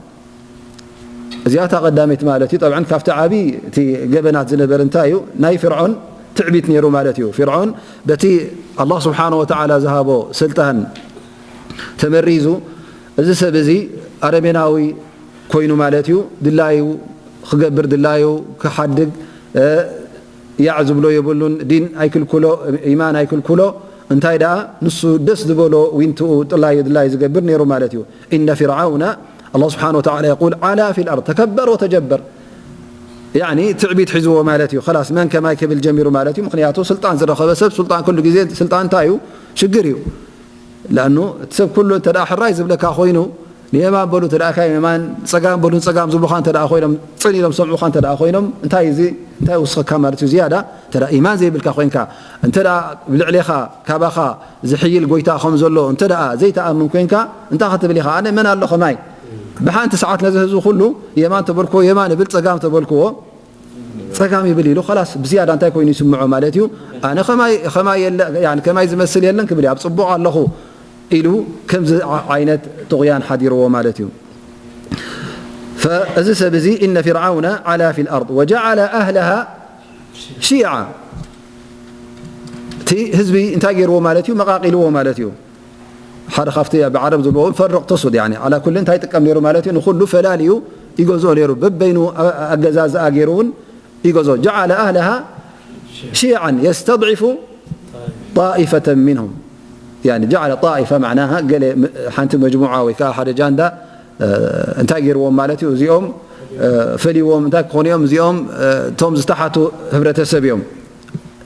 እዚኣታ ቀዳመይቲ ማለት እዩ። ጠብዓን ካብቲ ዓብዪ እቲ ገበናት ዝነበረ እንታይ እዩ? ናይ ፍርዖን ትዕቢት ነይሩ ማለት እዩ። ፍርዖን በቲ ኣላህ ስብሓነ ወተዓላ ዝሃቦ ስልጣን ተመሪዙ፣ እዚ ሰብ እዚ ኣረሜናዊ ኮይኑ ማለት እዩ። ድላዩ ክገብር፣ ድላዩ ክሓድግ፣ እ፣ ያዕ ዝብሎ የብሉን። ዲን ኣይክልክሎ፣ ኢማን ኣይክልክሎ። እንታይ ደኣ ንሱ ደስ ዝበሎ ዊንትኡ ጥላዩ ድላዩ ዝገብር ነይሩ ማለት እዩ። ኢነ ፊርዓውነ፣ ኣላህ ስብሓነ ወተዓላ የቁል፣ ዓላ ፊል ኣርድ ተከበር ወተጀበር። ያዕኒ ትዕቢት ሒዝዎ ማለት እዩ። ከላስ መን ከማይ ክብል ጀሚሩ ማለት እዩ። ምኽንያቱ ስልጣን ዝረኸበ ሰብ፣ ስልጣን ኩሉ ግዜ ስልጣን እንታይ እዩ? ሽግር እዩ። ለኣኑ እቲ ሰብ ኩሉ እንተ ደኣ ሕራይ ዝብለካ ኮይኑ፣ ንየማን በሉ እንተ ደኣ ካዮም የማን፣ ጸጋም በሉ ንጸጋም ዝብሉኻ እንተ ደኣ ኮይኖም፣ ጽን ኢሎም ዝሰምዑኻ እንተ ደኣ ኮይኖም፣ እንታይ እዚ? እንታይ ይውስኸካ ማለት እዩ? ዝያዳ እንተ ደኣ ኢማን ዘይብልካ ኮይንካ፣ እንተ ደኣ ብልዕሌኻ ካባኻ ዝሕይል ጎይታ ከም ዘሎ እንተ ደኣ ዘይትኣምን ኮይንካ፣ እንታይ ክትብል ኢኻ? ኣነ መን ኣሎ ከማይ? ብሓንቲ ሰዓት ነዚ ህዝቢ ኩሉ የማን ተበልክዎ የማን ይብል፣ ጸጋም ተበልክዎ ጸጋም ይብል ኢሉ፣ ኸላስ ብዝያዳ እንታይ ኮይኑ ይስምዖ ማለት እዩ? ኣነ ኸማይ፣ ኸማይ የለ፣ ያኒ ከማይ ዝመስል የለን ክብል እዩ። ኣብ ጽቡቕ ኣለኹ ኢሉ ከምዚ ዓ-፣ ዓይነት ጥቑያን ሓዲርዎ ማለት እዩ። ፈ-፣ እዚ ሰብ እዚ፣ ኢነ ፊርዓውነ ዓላ ፊል ኣርድ ወጀዓለ ኣህለሃ ሺዓ፣ እቲ ህዝቢ እንታይ ገይርዎ ማለት እዩ? መቓቒልዎ ማለት እዩ። ሓደ ካብቲ ብዓረብ ዝብልዎ ፈርቕ ተሱድ፣ ያኒ ዓላ ኩሊ እንታይ ይጥቀም ነይሩ ማለት እዩ? ንኹሉ ፈላልዩ ይገዝኦ ነይሩ። በበይኑ ኣ-፣ ኣገዛዝኣ ገይሩ እውን ይገዝኦ። ጀዓለ ኣህለሃ ሺዓን የስተድዒፉ ጣኢፈተን ሚንሁም። ያኒ ጀዓለ ጣኢፈ ማዕናሃ ገለ ም-፣ ሓንቲ መጅሙዓ ወይ ከዓ ሓደ ጃንዳ፣ እ፣ እንታይ ገይርዎም ማለት እዩ? እዚኦም፣ እ፣ ፈልይዎም እንታይ ክኾኑ እዮም? እዚኦም፣ እ፣ እቶም ዝተሓቱ ህብረተሰብ እዮም።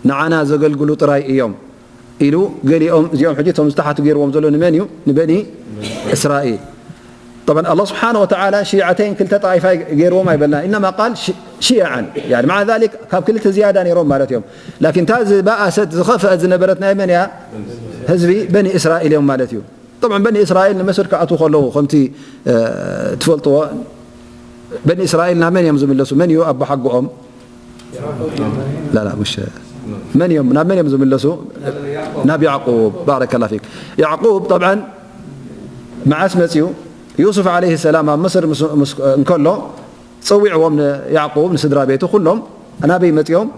ንዓና ዘገልግሉ ጥራይ እዮም። ኢሉ ገሊኦም እዚኦም ሕጂ እቶም ዝተሓቱ ገይርዎም ዘሎ ንመን እዩ? ንበኒ እስራኤል። ጠብዓን ኣላህ ስብሓነ ወተዓላ ሺዓተይን ክልተ ጣኢፋ ገይርዎም ኣይበልና። ኢነማ ቃል ሺ-፣ ሺዓን። ያኒ መዓ ዛሊክ ካብ ክልተ ዝያዳ ነይሮም ማለት እዮም። ላኪን እታ ዝበኣሰት ዝኸፍአት ዝነበረት ናይ መን እያ? ህዝቢ በኒ እስራኤል እዮም ማለት እዩ። ጠብዓን በኒ እስራኤል ንመስር ክኣትዉ ከለዉ ከምቲ፣ እ፣ ትፈልጥዎ በኒ እስራኤል ናብ መን እዮም ዝምለሱ? መን እዩ ኣቦሓጎኦም? لا، لا، مش መን እዮም? ናብ መን እዮም ዝምለሱ? ናብ ያዕቁብ። ባረከላ ፊክ። ያዕቁብ ጠብዓን መዓስ መፅዩ? ዩሱፍ ዓለይሂ ሰላም ኣብ ምስር ምስ፣ ምስ፣ እንከሎ ፀዊዕዎም ንያዕቁብ ንስድራ ቤቱ ኩሎም ናበይ መፅዮም?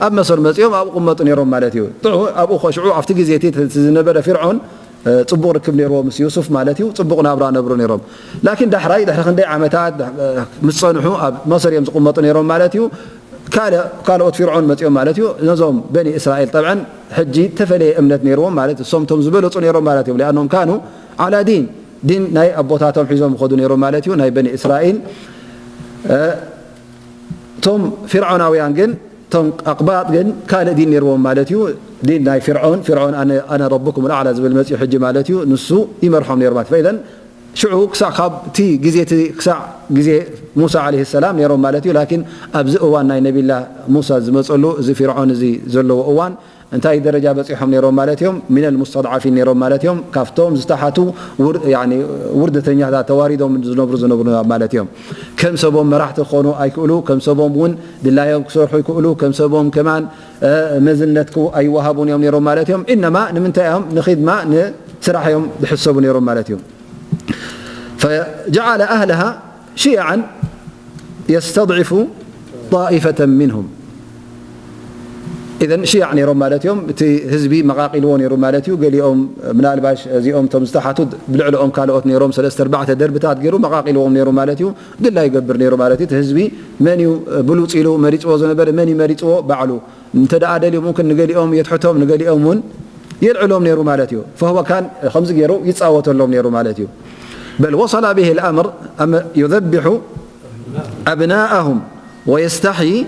ኣብ መሰር መፅዮም ኣብኡ ቅመጡ ነይሮም ማለት እዩ። ጥዑ ኣብኡ ኸ ሽዑ ኣብቲ ግዜ እቲ ዝነበረ ፊርዖን እ፣ ጽቡቕ ርክብ ነይርዎ ምስ ዩሱፍ ማለት እዩ። ጽቡቕ ናብራ ነብሩ ነይሮም። ላኪን ዳሕራይ ድሕሪ ክንደይ ዓመታት ዳሕ-፣ እ፣ ምስ ጸንሑ ኣብ መሰር እዮም ዝቕመጡ ነይሮም ማለት እዩ። ካልእ፣ ካልኦት ፊርዖን መጺኦም ማለት እዩ። ነዞም በኒ እስራኤል ጠብዐን ሕጂ እተፈለየ እምነት ነይርዎም ማለት እሶም እቶም ዝበለጹ ነይሮም ማለት እዮም። ሊኣኖም ካኑ ዓላ ዲን፣ ዲን ናይ ኣቦታቶም ሒዞም ይኸዱ ነይሮም ማለት እዩ። ናይ በኒ እስራኤል፣ እ፣ እቶም ፊርዖናውያን ግን፣ እቶም ኣቕባጥ ግን ካልእ ዲን ነይርዎም ማለት እዩ። ዲን ናይ ፊርዖን፣ ፊርዖን ኣነ፣ ኣነ ረቡኩም ልኣዕላ ዝብል መፅዩ ሕጂ ማለት እዩ። ንሱ ይመርሖም ነይሩ ማለት እዩ። ፈኢዘን ሽዑ ክሳዕ ካብቲ ግዜ እቲ ክሳዕ ግዜ ሙሳ ዓለይሂ ሰላም ነይሮም ማለት እዩ። ላኪን ኣብዚ እዋን ናይ ነቢላ ሙሳ ዝመፀሉ እዚ ፊርዖን እዚ ዘለዎ እዋን እንታይ ደረጃ በፂሖም ነይሮም ማለት እዮም? ሚነል ሙስተድዓፊን ነይሮም ማለት እዮም። ካብቶም ዝተሓቱ ውር-፣ ያኒ ውርደተኛታት ተዋሪዶም ዝነብሩ ዝነብሩ ማለት እዮም። ከም ሰቦም መራሕቲ ክኾኑ ኣይክእሉ፣ ከም ሰቦም እውን ድላዮም ክሰርሑ ይክእሉ፣ ከም ሰቦም ከማን፣ እ፣ መዝነት ክው-፣ ኣይወሃቡን እዮም ነይሮም ማለት እዮም። ኢነማ ንምንታይ እዮም? ንኺድማ ንስራሕ እዮም ዝሕሰቡ ነይሮም ማለት እዮም። ፈጀዓለ ኣህለሃ ሽያዓን የስተድዕፉ ጣኢፈተን ሚንሁም። ኢዘን ሽያዕ ነይሮም ማለት እዮም። እቲ ህዝቢ መቓቒልዎ ነይሩ ማለት እዩ። ገሊኦም ምናልባሽ እዚኦም እቶም ዝተሓቱ ብልዕሊኦም ካልኦት ነይሮም፣ ሰለስተ ኣርባዕተ ደርብታት ገይሩ መቓቒልዎም ነይሩ ማለት እዩ። ድላ ይገብር ነይሩ ማለት እዩ። እቲ ህዝቢ መን እዩ ብሉፅ ኢሉ መሪፅዎ ዝነበረ? መን እዩ መሪፅዎ? ባዕሉ። እንተ ደኣ ደልዩ ሙምክን ንገሊኦም የትሕቶም፣ ንገሊኦም እውን የልዕሎም ነይሩ ማለት እዩ። ፈህወ ካን ከምዚ ገይሩ ይፃወተሎም ነይሩ ማለት እዩ። بل وصل به الأمر أم يذبح أبناءهم ويستحيي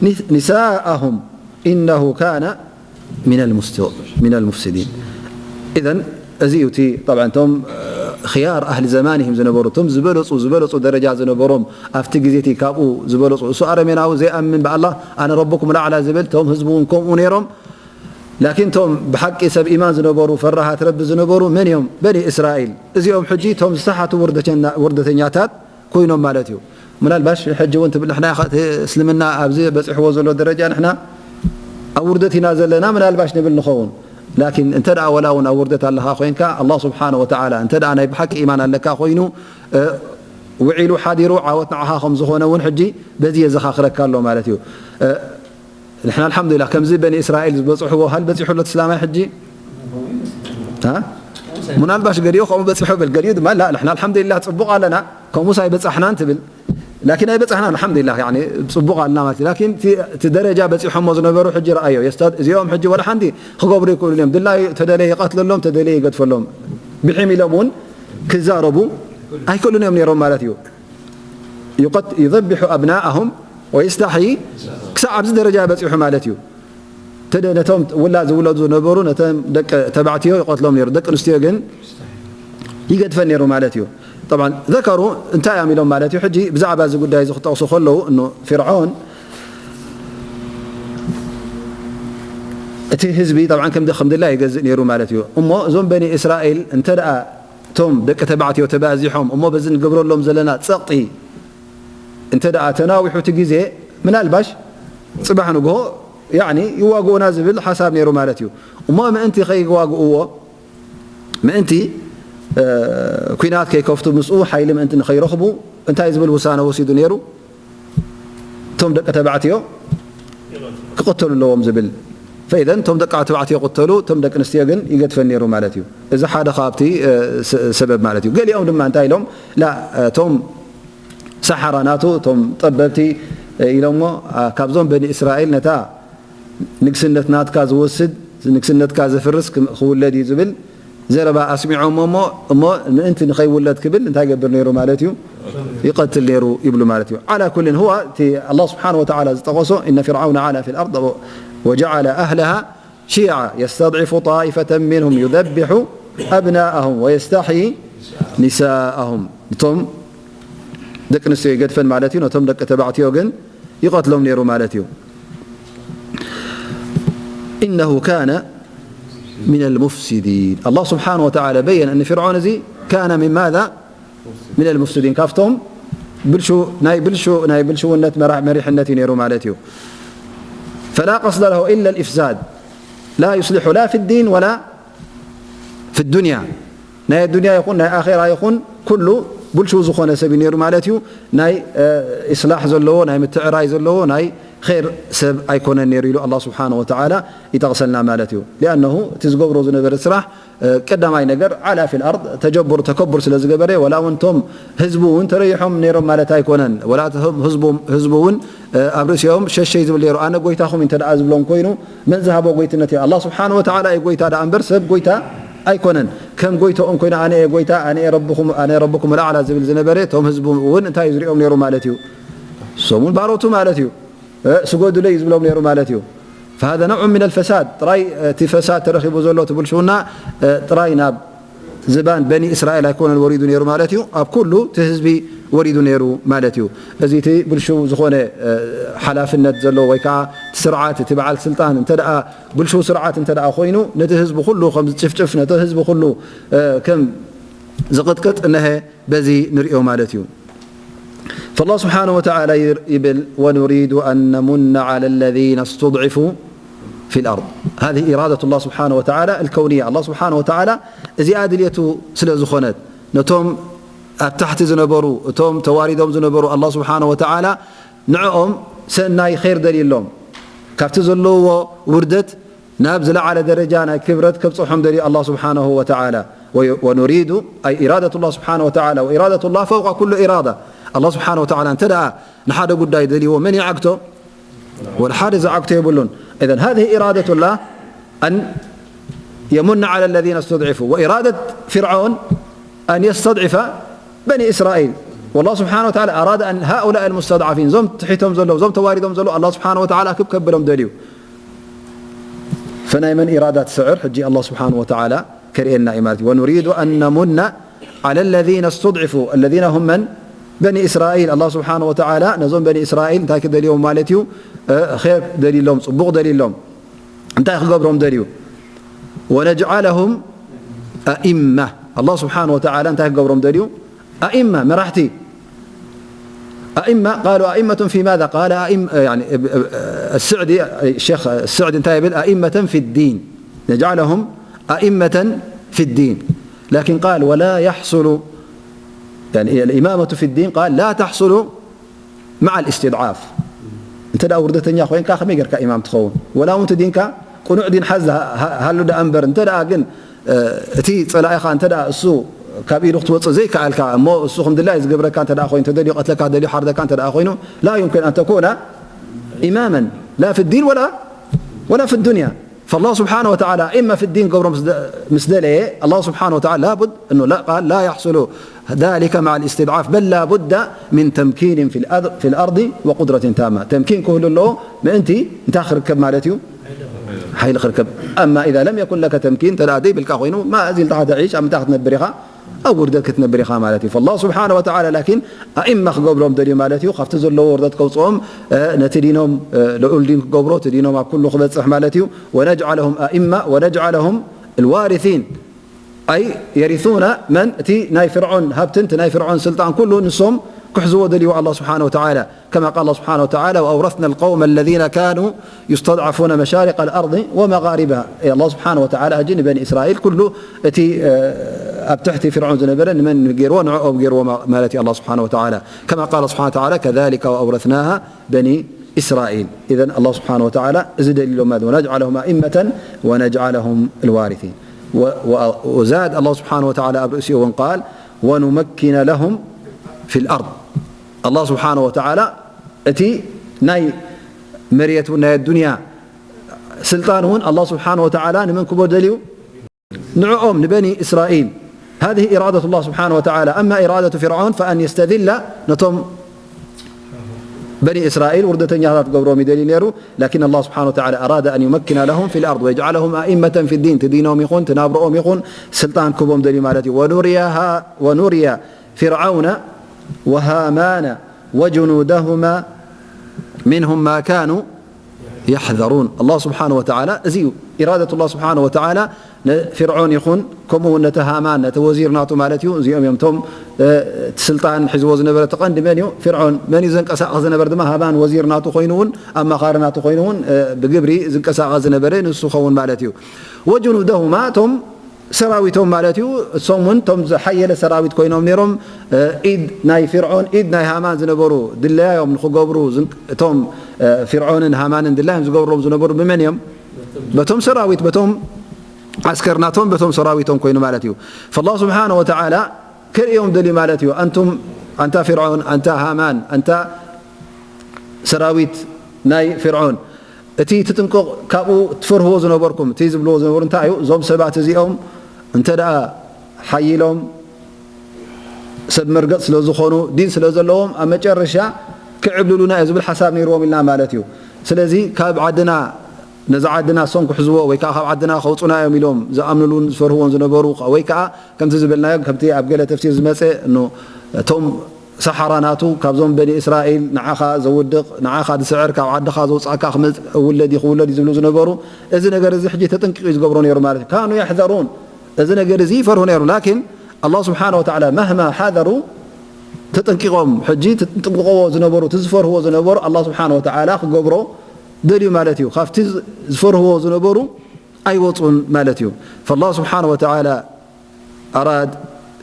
نس- نساءهم إنه كان من المست- من المفسدين. إذن እዚ እዩ እቲ፣ طبعا፣ እቶም ኽያር ኣህሊ ዘማንህም ዝነበሩ፣ እቶም ዝበለጹ ዝበለጹ ደረጃ ዝነበሮም ኣብቲ ግዜ እቲ ካብኡ ዝበለጹ፣ እሱ ኣረሜናዊ ዘይኣምን ብኣላህ ኣነ ረብኩም ኣዕላ ዝብል፣ እቶም ህዝቡ እውን ከምኡ ነይሮም። ላኪን እቶም ብሓቂ ሰብ ኢማን ዝነበሩ፣ ፈራሃት ረቢ ዝነበሩ መን እዮም? በኒ እስራኤል። እዚኦም ሕጂ እቶም ዝተሓቱ ውርደተኛ- ውርደተኛታት ኮይኖም ማለት እዩ። ምናልባሽ ሕጂ እውን ትብል ንሕና ኸ- እቲ እስልምና ኣብዚ በፂሕዎ ዘሎ ደረጃ ንሕና ኣብ ውርደት ኢና ዘለና ምናልባሽ ንብል ንኸውን። ላኪን እንተ ደኣ ወላ እውን ኣብ ውርደት ኣለኻ ኮይንካ፣ ኣላህ ስብሓነ ወተዓላ እንተ ደኣ ናይ ብሓቂ ኢማን ኣለካ ኮይኑ፣ እ፣ ውዒሉ ሓዲሩ ዓወት ንዓኻ ከም ዝኾነ እውን ሕጂ በዚ የዘኻኽረካ ኣሎ ማለት እዩ። እ፣ ንሕና ኣልሓምዱሊላህ ከምዚ በኒ እስራኤል ዝበፅሕዎ ሃል በፂሑ ኣሎ እስላማይ ሕጂ? እ? ምናልባሽ ገሊኡ ከምኡ በፂሑ በል፣ ገሊኡ ድማ ላ፣ ንሕና ኣልሓምዱሊላህ ፅቡቕ ኣለና፣ ከምኡስ ኣይበፃሕናን ትብል። ላኪን ኣይበፃሕናን፣ ኣልሓምዱሊላህ፣ ያኒ ፅቡቕ ኣለና ማለት እዩ። ላኪን እቲ፣ እቲ ደረጃ በፂሖሞ ዝነበሩ ሕጂ ረኣዮ። የስታ-፣ እዚኦም ሕጂ ወላ ሓንቲ ክገብሩ ይክእሉን እዮም። ድላዩ ተደለየ ይቐትለሎም፣ ተደለየ ይገድፈሎም። ብሒም ኢሎም እውን ክዛረቡ ኣይክእሉን እዮም ነይሮም ማለት እዩ። يقت- يذبح أبناءهم ويستحيي ክሳብ ኣብዚ ደረጃ በፂሑ ማለት እዩ። ተደ-፣ ነቶም ውላድ ዝውለዱ ዝነበሩ ነቶም ደቂ ተባዕትዮ ይቐትሎም ነይሩ፣ ደቂ ኣንስትዮ ግን ይገድፈን ነይሩ ማለት እዩ። طبعا ذكروا እንታይ እዮም ኢሎም ማለት እዩ። ሕጂ ብዛዕባ እዚ ጉዳይ እዚ ክጠቕሱ ከለዉ እኖ ፊርዖን እቲ ህዝቢ طبعا ከም ደ-፣ ከም ድላ ይገዝእ ነይሩ ማለት እዩ። እሞ እዞም በኒ እስራኤል እንተ ደኣ እቶም ደቂ ተባዕትዮ ተባዚሖም እሞ በዚ ንገብረሎም ዘለና ጸቕጢ እንተ ደኣ ተናዊሑ እቲ ግዜ ምናልባሽ ጽባሕ ንግሆ ያኒ ይዋግኡና ዝብል ሓሳብ ነይሩ ማለት እዩ። እሞ ምእንቲ ከይዋግእዎ ምእንቲ፣ እ፣ ኲናት ከይከፍቱ ምስኡ ሓይሊ ምእንቲ ንኸይረኽቡ እንታይ ዝብል ውሳነ ወሲዱ ነይሩ? እቶም ደቂ ተባዕትዮ ክቕተሉ ኣለዎም ዝብል። ፈኢዘን እቶም ደቂ ተባዕትዮ ይቕተሉ፣ እቶም ደቂ ኣንስትዮ ግን ይገድፈን ነይሩ ማለት እዩ። እዚ ሓደ ካብቲ፣ እ፣ ሰ-፣ ሰበብ ማለት እዩ። ገሊኦም ድማ እንታይ ኢሎም? ላ፣ እቶም ሰሓራ ናቱ፣ እቶም ጠበብቲ፣ እ፣ ኢሎሞ፣ ኣ፣ ካብዞም በኒ እስራኤል ነታ ንግስነት ናትካ ዝወስድ፣ ንግስነትካ ዘፍርስ ክም-፣ ክውለድ እዩ ዝብል ዘረባ ኣስሚዖሞ እሞ፣ እሞ ምእንቲ ንኸይውለድ ክብል እንታይ ይገብር ነይሩ ማለት እዩ? ይቐትል ነይሩ ይብሉ ማለት እዩ። ዓላ ኩልን፣ ሁዋ እቲ ኣላህ ስብሓነ ወተዓላ ዝጠቐሶ፣ إن فرعون علا في الأرض وجعل أهلها شيعا يستضعف طائفة منهم يذبح أبناءهم ويستحيي نساءهم። እቶም ደቂ ኣንስትዮ ይገድፈን ማለት እዩ፣ ነቶም ደቂ ተባዕትዮ ግን ይቐትሎም ነይሩ ማለት እዩ። إنه كان من المفسدين. الله سبحانه وتعالى بين أن فرعون እዚ كان من ماذا؟ من المفسدين. ካብቶም ብልሹ-፣ ናይ ብልሹ-፣ ናይ ብልሽውነት መራ-፣ መሪሕነት እዩ ነይሩ ማለት እዩ። فلا قصد له إلا الإفساد لا يصلح لا في الدين ولا في الدنيا. ናይ ኣዱንያ ይኹን ናይ ኣኼራ ይኹን ኩሉ ብልሽው ዝኾነ ሰብ እዩ ነይሩ ማለት እዩ። ናይ፣ እ፣ ኢስላሕ ዘለዎ፣ ናይ ምትዕራይ ዘለዎ፣ ናይ ኸይር ሰብ ኣይኮነን ነይሩ ኢሉ ኣላህ ስብሓነ ወተዓላ ይጠቕሰልና ማለት እዩ። ሊኣነሁ እቲ ዝገብሮ ዝነበረ ስራሕ፣ እ፣ ቀዳማይ ነገር ዓላ ፊል ኣርድ ተጀቡር፣ ተከቡር ስለ ዝገበረ፣ ወላ እውን እቶም ህዝቡ እውን ተረይሖም ነይሮም ማለት ኣይኮነን። ወላ እቶም ህዝቡ፣ ህዝቡ እውን እ፣ ኣብ ርእሲኦም ሸሸይ ዝብል ነይሩ። ኣነ ጎይታኹም እንተ ደኣ ዝብሎም ኮይኑ፣ መን ዝሃቦ ጎይትነት እዩ? ኣላህ ስብሓነ ወተዓላ እዩ ጎይታ ደኣ እምበር ሰብ ጎይታ ኣይኮነን። ከም ጎይታኦም ኮይኑ ኣነ እየ ጎይታ፣ ኣነ እየ ረብኹም፣ ኣነ ረብኩም ልኣዕላ ዝብል ዝነበረ፣ እቶም ህዝቡ እውን እንታይ እዩ ዝሪኦም ነይሩ ማለት እዩ? እሶም እውን ባሮቱ ማለት እዩ። እ፣ ስገዱለይ እዩ ዝብሎም ነይሩ ማለት እዩ። فهذا نوع من الفساد። ጥራይ፣ እ፣ እቲ ፈሳድ ተረኺቡ ዘሎ፣ እቲ ብልሽውና፣ እ፣ ጥራይ ናብ ዝባን በኒ እስራኤል ኣይኮነን ወሪዱ ነይሩ ማለት እዩ፣ ኣብ ኩሉ እቲ ህዝቢ ወሪዱ ነይሩ ማለት እዩ። እዚ እቲ ብልሹው ዝኾነ፣ እ፣ ሓላፍነት ዘለዎ ወይ ከዓ እቲ ስርዓት፣ እቲ በዓል ስልጣን እንተ ደኣ ብልሹው ስርዓት እንተ ደኣ ኮይኑ ነቲ ህዝቢ ኩሉ ከም ዝጭፍጭፍ፣ ነቲ ህዝቢ ኩሉ፣ እ፣ ከም ዝቕጥቅጥ እነሀ በዚ ንሪኦ ማለት እዩ። فالله سبحانه وتعالى ይብል ونريد أن نمن على الذين استضعفوا في الأرض. هذه إرادة الله سبحانه وتعالى الكونية. ኣላህ ስብሓነ ወተዓላ እዚኣ ድልየቱ ስለ ዝኾነት፣ ነቶም ኣብ ታሕቲ ዝነበሩ፣ እቶም ተዋሪዶም ዝነበሩ፣ ኣላህ ስብሓነ ወተዓላ ንዕኦም ሰናይ ኸይር ደልዩሎም፣ ካብቲ ዘለውዎ ውርደት ናብ ዝለዓለ ደረጃ ናይ ክብረት ከብጽሖም ደልዩ ኣላህ ስብሓነሁ ወተዓላ። ወ-፣ ወኑሪዱ፣ ኣይ ኢራደቱ ላህ ስብሓነሁ ወተዓላ፣ ወኢራደቱ ላህ ፈውቀ ኩሉ ኢራዳ። ኣላህ ስብሓነሁ ወተዓላ እንተ ደኣ ንሓደ ጉዳይ ደልይዎ መን ይዓግቶ? ወላ ሓደ ዝዓግቶ የብሉን። إذن هذه إرادة الله أن يمن على الذين استضعفوا. وإرادة فرعون أن يستضعف بني إسرائيل. والله سبحانه وتعالى أراد أن هؤلاء المستضعفين، ዞም ትሒቶም ዘለዉ፣ ዞም ተዋሪዶም ዘለዉ፣ الله سبحانه وتعالى ክብ ከብሎም ደልዩ። فናይ መን إرادة ትስዕር ሕጂ الله سبحانه وتعالى ከርእየና እዩ ማለት እዩ። ونريد أن نمن على الذين استضعفوا الذين هم من بني إسرائيل. الله سبحانه وتعالى ነዞም በኒ እስራኤል እንታይ ክደልዮም ማለት እዩ? እ፣ ኼር ደልሎም፣ ጽቡቕ ደልሎም። እንታይ ክገብሮም ደልዩ? ونجعلهم أئمة. الله سبحانه وتعالى እንታይ ክገብሮም ደልዩ? أئمة، መራሕቲ። أئمة، قالوا أئمة في ماذا؟ قال أئم-، يعني، السعدي، الشيخ السعدي እንታይ ይብል? أئمة في الدين. نجعلهم أئمة في الدين. لكن قال: ولا يحصل، يعني، الإمامة في الدين، قال: لا تحصل مع الاستضعاف. እንተ ደኣ ውርደተኛ ኮይንካ ከመይ ጌርካ ኢማም ትኸውን? ወላ እውን እቲ ዲንካ ቅኑዕ ዲን ሓዝ ሃ-፣ ሃ-፣ ሃሉ ደኣ እምበር፣ እንተ ደኣ ግን፣ እ፣ እቲ ጸላኢኻ እንተ ደኣ እሱ ካብ ኢዱ ክትወጽእ ዘይከኣልካ፣ እሞ እሱ ከም ድላይ ዝገብረካ እንተ ደኣ ኮይኑ፣ ተደልዩ ቀትለካ፣ ተደልዩ ሓርደካ እንተ ደኣ ኮይኑ، لا يمكن أن تكون إماما لا في الدين ولا، ولا في الدنيا. فالله سبحانه وتعالى إما في الدين ገብሮ ምስ ደ-، ምስ ደለየ፣ الله سبحانه وتعالى لابد أنه لا، قال: لا يحصل ذلك مع الاستضعاف، بل لا بد من تمكين في الأرض، في الأرض وقدرة تامة. ተምኪን ክህሉ ኣለዎ፣ ምእንቲ እንታይ ክርከብ ማለት እዩ? ሓይሊ ክርከብ። أما إذا لم يكن لك تمكين፣ እንተ ደኣ ዘይብልካ ኮይኑ፣ ما እዚ ኢልካ ተዒሽ፣ ኣብ ምንታይ ክትነብር ኢኻ? ኣብ ውርደት ክትነብር ኢኻ ማለት እዩ። فالله سبحانه وتعالى لكن أئمة ክገብሮም ደልዩ ማለት እዩ። ካብቲ ዘለዎ ውርደት ከውጽኦም፣ እ፣ ነቲ ዲኖም፣ እ፣ ልዑል ዲን ክገብሮ፣ እቲ ዲኖም ኣብ ኩሉ ክበጽሕ ማለት እዩ። ونجعلهم أئمة ونجعلهم الوارثين، أي يرثون من، እቲ ናይ ፍርዖን ሃብትን እቲ ናይ ፍርዖን ስልጣን ኩሉ ንሶም ክሕዝዎ ደልዩ الله سبحانه وتعالى. كما قال الله سبحانه وتعالى: وأورثنا القوم الذين كانوا يستضعفون مشارق الأرض ومغاربها. الله سبحانه وتعالى ሕጂ ንበኒ እስራኤል ኩሉ እቲ፣ እ፣ ኣብ ትሕቲ ፍርዖን ዝነበረ ንመን ገይርዎ? ንዕኦም ገይርዎ ማ-፣ ማለት እዩ الله سبحانه وتعالى. كما قال سبحانه وتعالى: كذلك وأورثناها بني إسرائيل. إذن الله سبحانه وتعالى እዚ ደልዩ ማለት እዩ። ونجعلهم أئمة ونجعلهم الوارثين. و-، و-، وزاد الله سبحانه وتعالى ኣብ ርእሲኡ እውን قال: ونمكن لهم في الأرض. الله سبحانه وتعالى እቲ ናይ መሬት እውን ናይ ኣዱንያ ስልጣን እውን الله سبحانه وتعالى ንመን ክቦ ደልዩ? ንዕኦም ንበኒ እስራኤል። هذه إرادة الله سبحانه وتعالى. أما إرادة فرعون فأن يستذل، ነቶም በኒ እስራኤል ውርደተኛታት ክገብሮም ይደልዩ ነይሩ። لكن الله سبحانه وتعالى أراد أن يمكن لهم في الأرض ويجعلهم أئمة في الدين، እቲ ዲኖም ይኹን እቲ ናብርኦም ይኹን ስልጣን ክቦም ደልዩ ማለት እዩ። ونريها، ونري فرعون وهامان وجنودهما منهم ما كانوا يحذرون. الله سبحانه وتعالى እዚ እዩ إرادة الله سبحانه وتعالى ንፍርዖን ይኹን ከምኡ እውን ነቲ ሃማን ነቲ ወዚር ናቱ ማለት እዩ። እዚኦም እዮም እቶም፣ እ፣ እቲ ስልጣን ሒዝዎ ዝነበረ እቲ ቀንዲ መን እዩ? ፍርዖን። መን እዩ ዘንቀሳቕስ ዝነበር ድማ? ሃማን ወዚር ናቱ ኮይኑ እውን ኣማኻሪ ናቱ ኮይኑ እውን፣ እ፣ ብግብሪ ዝንቀሳቐስ ዝነበረ ንሱ ኸውን ማለት እዩ። وجنودهما እቶም ሰራዊቶም ማለት እዩ። እሶም እውን እቶም ዝሓየለ ሰራዊት ኮይኖም ነይሮም። እ፣ ኢድ ናይ ፍርዖን፣ ኢድ ናይ ሃማን ዝነበሩ ድለያዮም ንኽገብሩ ዝን-፣ እቶም፣ እ፣ ፍርዖንን ሃማንን ድላዮም ዝገብሮም ዝነበሩ ብመን እዮም? በቶም ሰራዊት፣ በቶም ዓስከር ናቶም፣ በቶም ሰራዊቶም ኮይኑ ማለት እዩ። فالله سبحانه وتعالى ከርእዮም ደልዩ ማለት እዩ። ኣንቱም፣ ኣንታ ፍርዖን፣ ኣንታ ሃማን፣ ኣንታ ሰራዊት ናይ ፍርዖን፣ እቲ ትጥንቀቕ፣ ካብኡ ትፈርህዎ ዝነበርኩም፣ እቲ ዝብልዎ ዝነበሩ እንታይ እዩ? እዞም ሰባት እዚኦም እንተ ደኣ ሓይሎም ሰብ መርገጽ ስለ ዝኾኑ፣ ዲን ስለ ዘለዎም፣ ኣብ መጨረሻ ክዕብልሉና እዩ ዝብል ሓሳብ ነይርዎም ኢልና ማለት እዩ። ስለዚ ካብ ዓድና፣ ነዛ ዓድና እሶም ክሕዝዎ ወይ ከኣ ካብ ዓድና ከውጹና እዮም ኢሎም ዝኣምኑሉን ዝፈርህዎን ዝነበሩ፣ ወይ ከኣ ከምቲ ዝበልናዮ፣ ከምቲ ኣብ ገለ ተፍሲር ዝመጸ፣ እኖ፣ እቶም ሰሓራ ናቱ ካብዞም በኒ እስራኤል ንዓኻ ዘውድቕ፣ ንዓኻ ዝስዕር፣ ካብ ዓድኻ ዘውጻእካ ክመጽእ፣ ውለድ እዩ ክውለድ እዩ ዝብሉ ዝነበሩ፣ እዚ ነገር እዚ ሕጂ ተጠንቂቑ እዩ ዝገብሮ ነይሩ ማለት እዩ። كانوا يحذرون፣ እዚ ነገር እዚ ይፈርሁ ነይሩ። ላኪን ኣላህ ስብሓነ ወተዓላ መህማ ሓዘሩ፣ ተጠንቂቖም፣ ሕጂ ትጥንቅቕዎ ዝነበሩ፣ እቲ ዝፈርህዎ ዝነበሩ ኣላህ ስብሓነ ወተዓላ ክገብሮ ደልዩ ማለት እዩ። ካብቲ ዝፈርህዎ ዝነበሩ ኣይወጹን ማለት እዩ። فالله سبحانه وتعالى أراد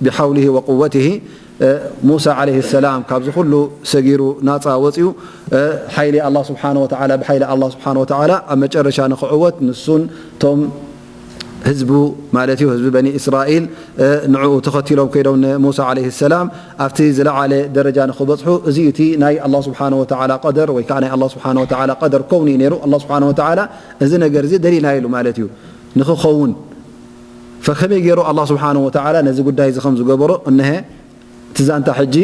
بحوله وقوته، እ፣ ሙሳ ዓለይሂ ሰላም ካብዚ ኩሉ ሰጊሩ ናጻ ወጺኡ፣ እ፣ ሓይሊ ኣላህ ስብሓነ ወተዓላ፣ ብሓይሊ ኣላህ ስብሓነ ወተዓላ ኣብ መጨረሻ ንኽዕወት ንሱን እቶም ህዝቡ ማለት እዩ፣ ህዝቢ በኒ እስራኤል፣ እ፣ ንዕኡ ተኸቲሎም ከይዶም ንሙሳ ዓለይሂ ሰላም ኣብቲ ዝለዓለ ደረጃ ንኽበጽሑ፣ እዚ እዩ እቲ ናይ ኣላህ ስብሓነ ወተዓላ ቀደር ወይ ከዓ ናይ ኣላህ ስብሓነ ወተዓላ ቀደር ከውኒ እዩ ነይሩ። ኣላህ ስብሓነ ወተዓላ እዚ ነገር እዚ ደሊና ኢሉ ማለት እዩ ንኽኸውን። ፈከመይ ገይሩ ኣላህ ስብሓነሁ ወተዓላ ነዚ ጉዳይ እዚ ከም ዝገበሮ እነሀ እቲ ዛንታ ሕጂ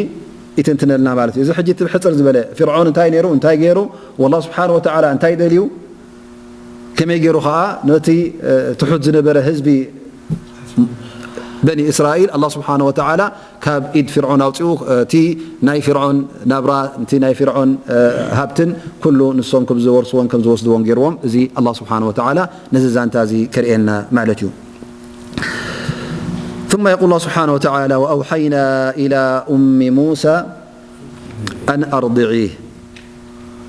ይትንትነልና ማለት እዩ። እዚ ሕጂ እቲ ሕፅር ዝበለ ፊርዖን እንታይ ነይሩ፣ እንታይ ገይሩ፣ ወላህ ስብሓነሁ ወተዓላ እንታይ ደልዩ፣ ከመይ ገይሩ ከዓ ነቲ ትሑት ዝነበረ ህዝቢ በኒ እስራኤል ኣላህ ስብሓነሁ ወተዓላ ካብ ኢድ ፊርዖን ኣውፂኡ፣ እቲ ናይ ፊርዖን ናብራ፣ እቲ ናይ ፊርዖን ሃብትን ኩሉ ንሶም ከም ዝወርስዎን ከም ዝወስድዎን ገይርዎም። እዚ ኣላህ ስብሓነሁ ወተዓላ ነዚ ዛንታ እዚ ከርእየና ማለት እዩ። ثم يقول الله سبحانه وتعالى: وأوحينا إلى أم موسى أن أرضعيه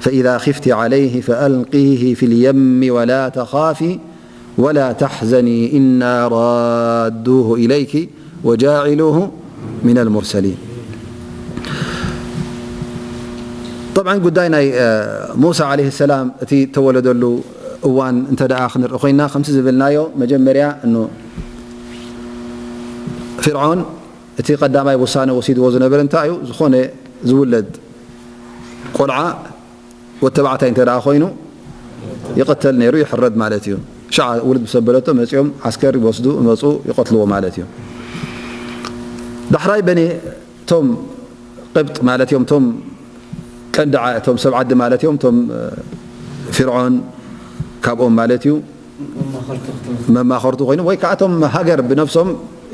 فإذا خفت عليه فألقيه في اليم ولا تخافي ولا تحزني إنا رادوه إليك وجاعلوه من المرسلين. طبعا ጉዳይ ናይ ሙሳ ዓለይሂ ሰላም እቲ ተወለደሉ እዋን እንተ ደኣ ክንርኢ ኮይና ከምቲ ዝብልናዮ መጀመርያ እኖ ፊርዖን እቲ ቀዳማይ ውሳነ ወሲድዎ ዝነበረ እንታይ እዩ? ዝኾነ ዝውለድ ቆልዓ ወተባዕታይ እንተ ደኣ ኮይኑ ይቕተል ነይሩ፣ ይሕረድ ማለት እዩ። ሻዓ ውልድ ምስ ኣበለቶ መጺኦም ዓስከር ይወስዱ፣ ይመጹ፣ ይቐትልዎ ማለት እዩ። ዳሕራይ በኒ እቶም ቅብጥ ማለት እዮም፣ እቶም ቀንዲ ዓ-፣ እቶም ሰብ ዓዲ ማለት እዮም፣ እቶም ፊርዖን ካብኦም ማለት እዩ መማኸርቱ ኮይኑ ወይ ከዓ እቶም ሃገር ብነፍሶም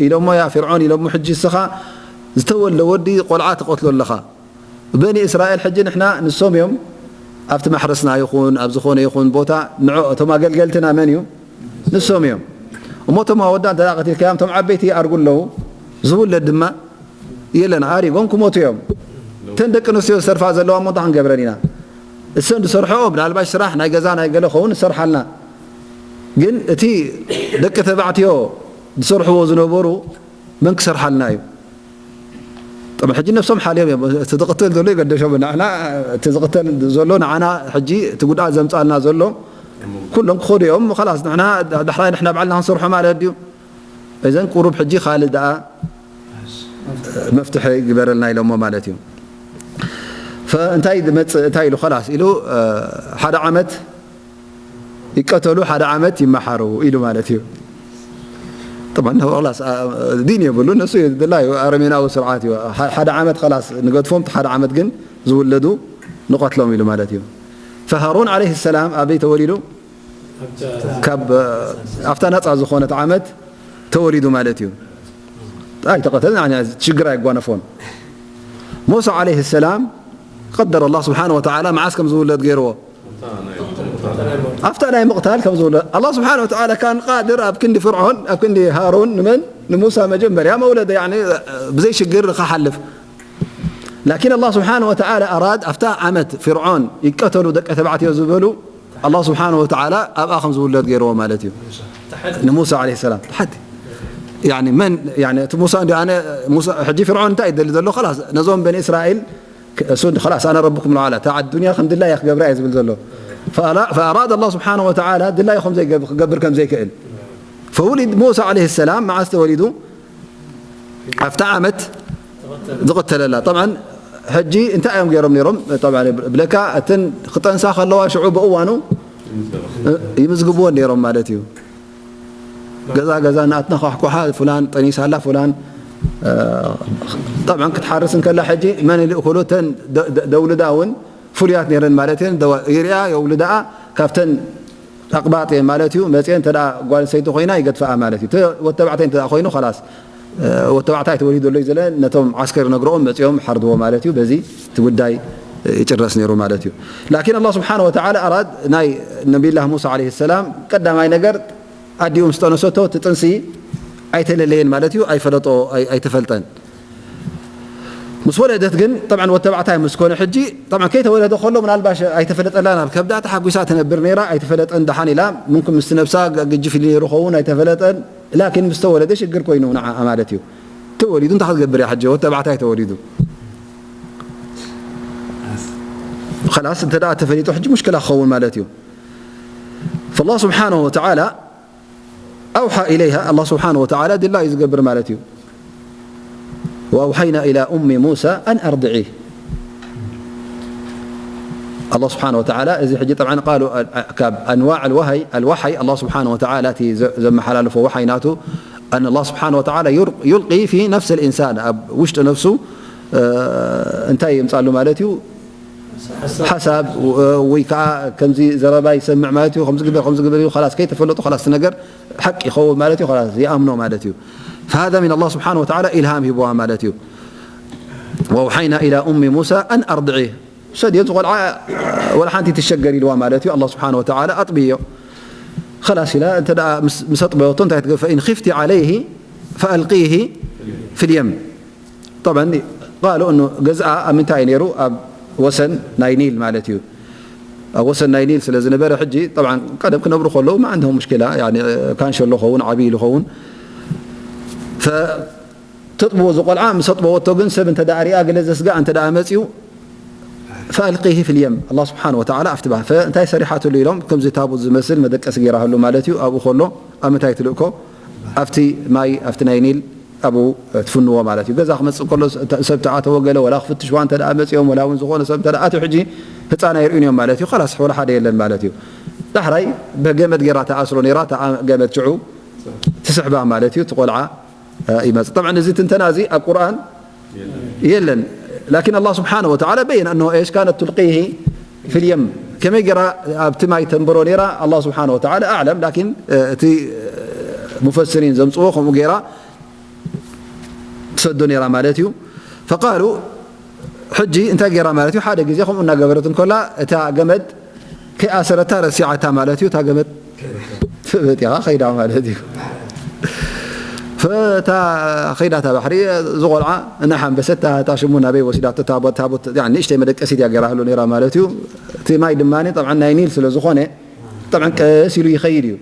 ኢሎሞ ያ ፊርዖን ኢሎሞ ሕጂ እስኻ ዝተወልደ ወዲ ቆልዓ ትቐትሎ ኣለኻ። በኒ እስራኤል ሕጂ ንሕና ንሶም እዮም ኣብቲ ማሕረስና ይኹን ኣብ ዝኾነ ይኹን ቦታ ንዖ እቶም ኣገልገልትና መን እዩ? ንሶም እዮም። እሞ እቶም ኣወዳ እንተ ቀቲልካዮም እቶም ዓበይቲ ይኣርጉ ኣለዉ፣ ዝውለድ ድማ የለን፣ ኣሪጎም ክሞቱ እዮም። እተን ደቂ ኣንስትዮ ዝተርፋ ዘለዋ እሞ እንታይ ክንገብረን ኢና? እሰን ዝሰርሐኦ ምናልባሽ ስራሕ ናይ ገዛ ናይ ገለ ኸውን ዝሰርሓልና፣ ግን እቲ ደቂ ተባዕትዮ ዝሰርሕዎ ዝነበሩ መን ክሰርሓልና እዩ? ጠብ ሕጂ ነፍሶም ሓልዮም እዮም። እቲ ዝቕተል ዘሎ ይገደሾም። ንሕና እቲ ዝቕተል ዘሎ ንዓና ሕጂ እቲ ጉድኣት ዘምጻልና ዘሎ ኩሎም ክኸዱ እዮም። ኸላስ ንሕና ዳሕራይ ንሕና ባዕልና ክንሰርሖ ማለት ድዩ? እዘን ቁሩብ ሕጂ ካልእ ደኣ መፍትሒ ግበረልና ኢሎሞ ማለት እዩ። ፈእንታይ ዝመጽእ እንታይ ኢሉ ኸላስ ኢሉ ሓደ ዓመት ይቀተሉ ሓደ ዓመት ይመሓሩ ኢሉ ማለት እዩ። طبعا ኸላስ ዲን የብሉ እነሱ ድላዩ ኣረሜናዊ ስርዓት እዩ። ሓደ ዓመት ኸላስ ንገድፎም ሓደ ዓመት ግን ዝውለዱ ንቐትሎም ኢሉ ማለት እዩ። ፈሃሩን ዓለይሂ ሰላም ኣበይ ተወሊዱ? ካብ ኣብታ ናፃ ዝኾነት ዓመት ተወሊዱ ማለት እዩ። ኣይተቐተልን ሽግር ኣይጓነፎን። ሙሳ ዓለይሂ ሰላም ቀደር ኣላህ ስብሓነ ወተዓላ መዓስ ከም ዝውለድ ገይርዎ ኣብታ ናይ ምቕታል ከም ዝውለድ ኣላህ ስብሓነ ወተዓላ ካን ቃድር ኣብ ክንዲ ፍርዖን ኣብ ክንዲ ሃሩን ንመን ንሙሳ መጀመርያ መውለደ ብዘይ ሽግር ንኸሓልፍ ላኪን ኣላህ ስብሓነ ወተዓላ ኣራድ ኣብታ ዓመት ፍርዖን ይቀተሉ ደቂ ተባዕትዮ ዝበሉ ኣላህ ስብሓነ ወተዓላ ኣብኣ ከም ዝውለድ ገይርዎ ማለት እዩ። ንሙሳ ዓለይሂ ሰላም ተሓቲ ያኒ መን ያኒ እቲ ሙሳ እንዲ ኣነ ሙሳ ሕጂ ፍርዖን እንታይ ይደሊ ዘሎ ኸላስ ነዞም በኒ እስራኤል እሱ ኸላስ ኣነ ረብኩም ልዓላ እታ ዓድ ዱንያ ከም ድላያ ክገብራ እየ ዝብል ዘሎ ፈኣራድ ኣላህ ስብሓነ ወተዓላ ድላዩ ከም ክገብር ከም ዘይክእል ፈውሊድ ሙሳ ዓለይሂ ሰላም መዓስ ተወሊዱ ኣብታ ዓመት ዝቕተለላ طبعا ሕጂ እንታይ እዮም ገይሮም ነይሮም طبعا ብለካ እተን ክጠንሳ ከለዋ ሽዑ ብእዋኑ ይምዝግብወን ነይሮም ማለት እዩ። ገዛ ገዛ ናትና ኳሕኳሓ ፍላን ጠኒሳላ ፍላን طبعا ክትሓርስ እንከላ ሕጂ መን ይልእክሉ እተን ደውልዳ እውን ፍሉያት ነይረን ማለት እየን ይርያ የውልዳኣ ካብተን ኣቕባጥ እየን ማለት እዩ። መፅኤ እንተ ጓል ሰይቲ ኮይና ይገድፈኣ ማለት እዩ። ወተባዕታይ እንተ ኮይኑ ኸላስ ወተባዕታይ ተወሊዱ ኣሎ ዝለ ነቶም ዓስከር ነግረኦም መፅኦም ሓርድዎ ማለት እዩ። በዚ እቲ ጉዳይ ይጭረስ ነይሩ ማለት እዩ። ላኪን ኣላህ ስብሓነ ወተዓላ ኣራድ ናይ ነቢይላህ ሙሳ ዓለይሂ ሰላም ቀዳማይ ነገር ኣዲኡ ምስ ጠነሰቶ እቲ ጥንሲ ኣይተለለየን ማለት እዩ። ኣይፈለጦ ኣይተፈልጠን። ምስ ወለደት ግን طبعا ወተባዕታይ ምስ ኮነ ሕጂ طبعا ከይተወለደ ከሎ ምናልባሽ ኣይተፈለጠላን ኣብ ከብዳ ተሓጒሳ ትነብር ነይራ ኣይተፈለጠን ደሓን ኢላ ምንኩም ምስቲ ነብሳ ግጅፍ ኢሉ ነይሩ ኸውን ኣይተፈለጠን ላኪን ምስ ተወለደ ሽግር ኮይኑ ንዓኣ ማለት እዩ። ተወሊዱ እንታይ ክትገብር እያ ሕጂ ወተባዕታይ ተወሊዱ ኸላስ እንተ ደኣ ተፈሊጡ ሕጂ ሙሽክላ ክኸውን ማለት እዩ። فالله سبحانه وتعالى أوحى إليها الله سبحانه وتعالى ድላዩ ዝገብር ማለት እዩ። وأوحينا إلى أم موسى أن أرضعيه الله سبحانه وتعالى እዚ ሕጂ طبعا قالوا ካብ أنواع الوحي الوحي الله سبحانه وتعالى እቲ ዘመሓላልፎ وحي ናቱ أن الله سبحانه وتعالى ير-، يلقي في نفس الإنسان، ኣብ ውሽጢ ነፍሱ፣ እ፣ እንታይ የምጻሉ ማለት እዩ? ሓሳብ፣ እ፣ ወይ ከዓ ከምዚ ዘረባ ይሰምዕ ማለት እዩ፣ ከምዚ ግበር፣ ከምዚ ግበር እዩ፣ خلاص ከይተፈለጡ خلاص እቲ ነገር ሓቂ ይኸውን ማለት እዩ፣ خلاص ይኣምኖ ማለት እዩ። فهذا من الله سبحانه وتعالى إلهام ሂብዋ ማለት እዩ። وأوحينا إلى أم موسى أن أرضعيه. ውሰድዮ፣ እዚ ቆልዓ ወላ ሓንቲ ትሸገር ኢልዋ ማለት እዩ። ኣላህ ስብሓነ ወተዓላ ኣጥብዮ። ኸላስ ኢላ፣ እንተ ደኣ ምስ፣ ምስ ኣጥበዮቶ እንታይ ትገብር? فإن خفت عليه فألقيه في اليم. طبعا قالوا إنه ገዝኣ ኣብ ምንታይ እዩ ነይሩ? ኣብ ወሰን ናይ ኒል ማለት እዩ። ኣብ ወሰን ናይ ኒል ስለ ዝነበረ፣ ሕጂ طبعا ቀደም ክነብሩ ከለዉ ما عندهم مشكلة، يعني ካንሸሎ ኸውን ዓብዪ ኢሉ ኸውን። ፈ-፣ ተጥብዎ እዚ ቆልዓ ምስ ኣጥበወቶ ግን ሰብ እንተ ደኣ ሪኣ ገለ ዘስጋእ እንተ ደኣ መጺኡ فألقيه في اليم، ኣላህ ስብሓነ ወተዓላ ኣብቲ ባሕሪ። ፈ-፣ እንታይ ሰሪሓትሉ ኢሎም፣ ከምዚ ታቦት ዝመስል መደቀሲ ገይራህሉ ማለት እዩ። ኣብኡ ከሎ ኣብ ምንታይ ትልእኮ? ኣብቲ ማይ፣ ኣብቲ ናይ ኒል ኣብኡ ትፍንዎ ማለት እዩ። ገዛ ክመጽእ ከሎ ተ-፣ ሰብ ተኣተወ ገለ ወላ ክፍትሽዋ እንተ ደኣ መጺኦም ወላ እውን ዝኾነ ሰብ እንተ ደኣ ኣትዩ ሕጂ ህጻን ኣይርእዩን እዮም ማለት እዩ። ኸላስ ወላ ሓደ የለን ማለት እዩ። ዳሕራይ ብገመድ ገይራ ተኣስሮ ነይራ፣ እታ ገመድ ሽዑ ትስሕባ ማለት እዩ። እቲ ቆልዓ ይመጽእ። طبعا እዚ ትንተና እዚ ኣብ ቁርኣን የለን። لكن الله سبحانه وتعالى بين أنه إيش كانت تلقيه في اليم، ከመይ ገይራ ኣብቲ ማይ ተንብሮ ነይራ الله سبحانه وتعالى أعلم، لكن እቲ ሙፈስሪን ዘምጽዎ ከምኡ ገይራ ትሰዶ ነይራ ማለት እዩ። فقالوا ሕጂ እንታይ ገይራ ማለት እዩ? ሓደ ግዜ ከምኡ እናገበረት እንከላ እታ ገመድ ከይኣሰረታ ረሲዓታ ማለት እዩ። እታ ገመድ ተበጢኻ ኸይዳ ማለት እዩ። ፈታ ኸይዳ እታ ባሕሪ፣ ዝቖልዓ እናሓንበሰት እታ፣ እታ ሽሙ ናበይ ወሲዳቶ? እታ ቦ-፣ እታ ቦት-፣ ያኒ ንእሽተይ መደቀሲት እያ ገይራህሉ ነይራ ማለት እዩ። እቲ ማይ ድማ ጠብዓን ናይ ኒል ስለ ዝኾነ ጠብዓን ቀስ ኢሉ ይኸይድ እዩ።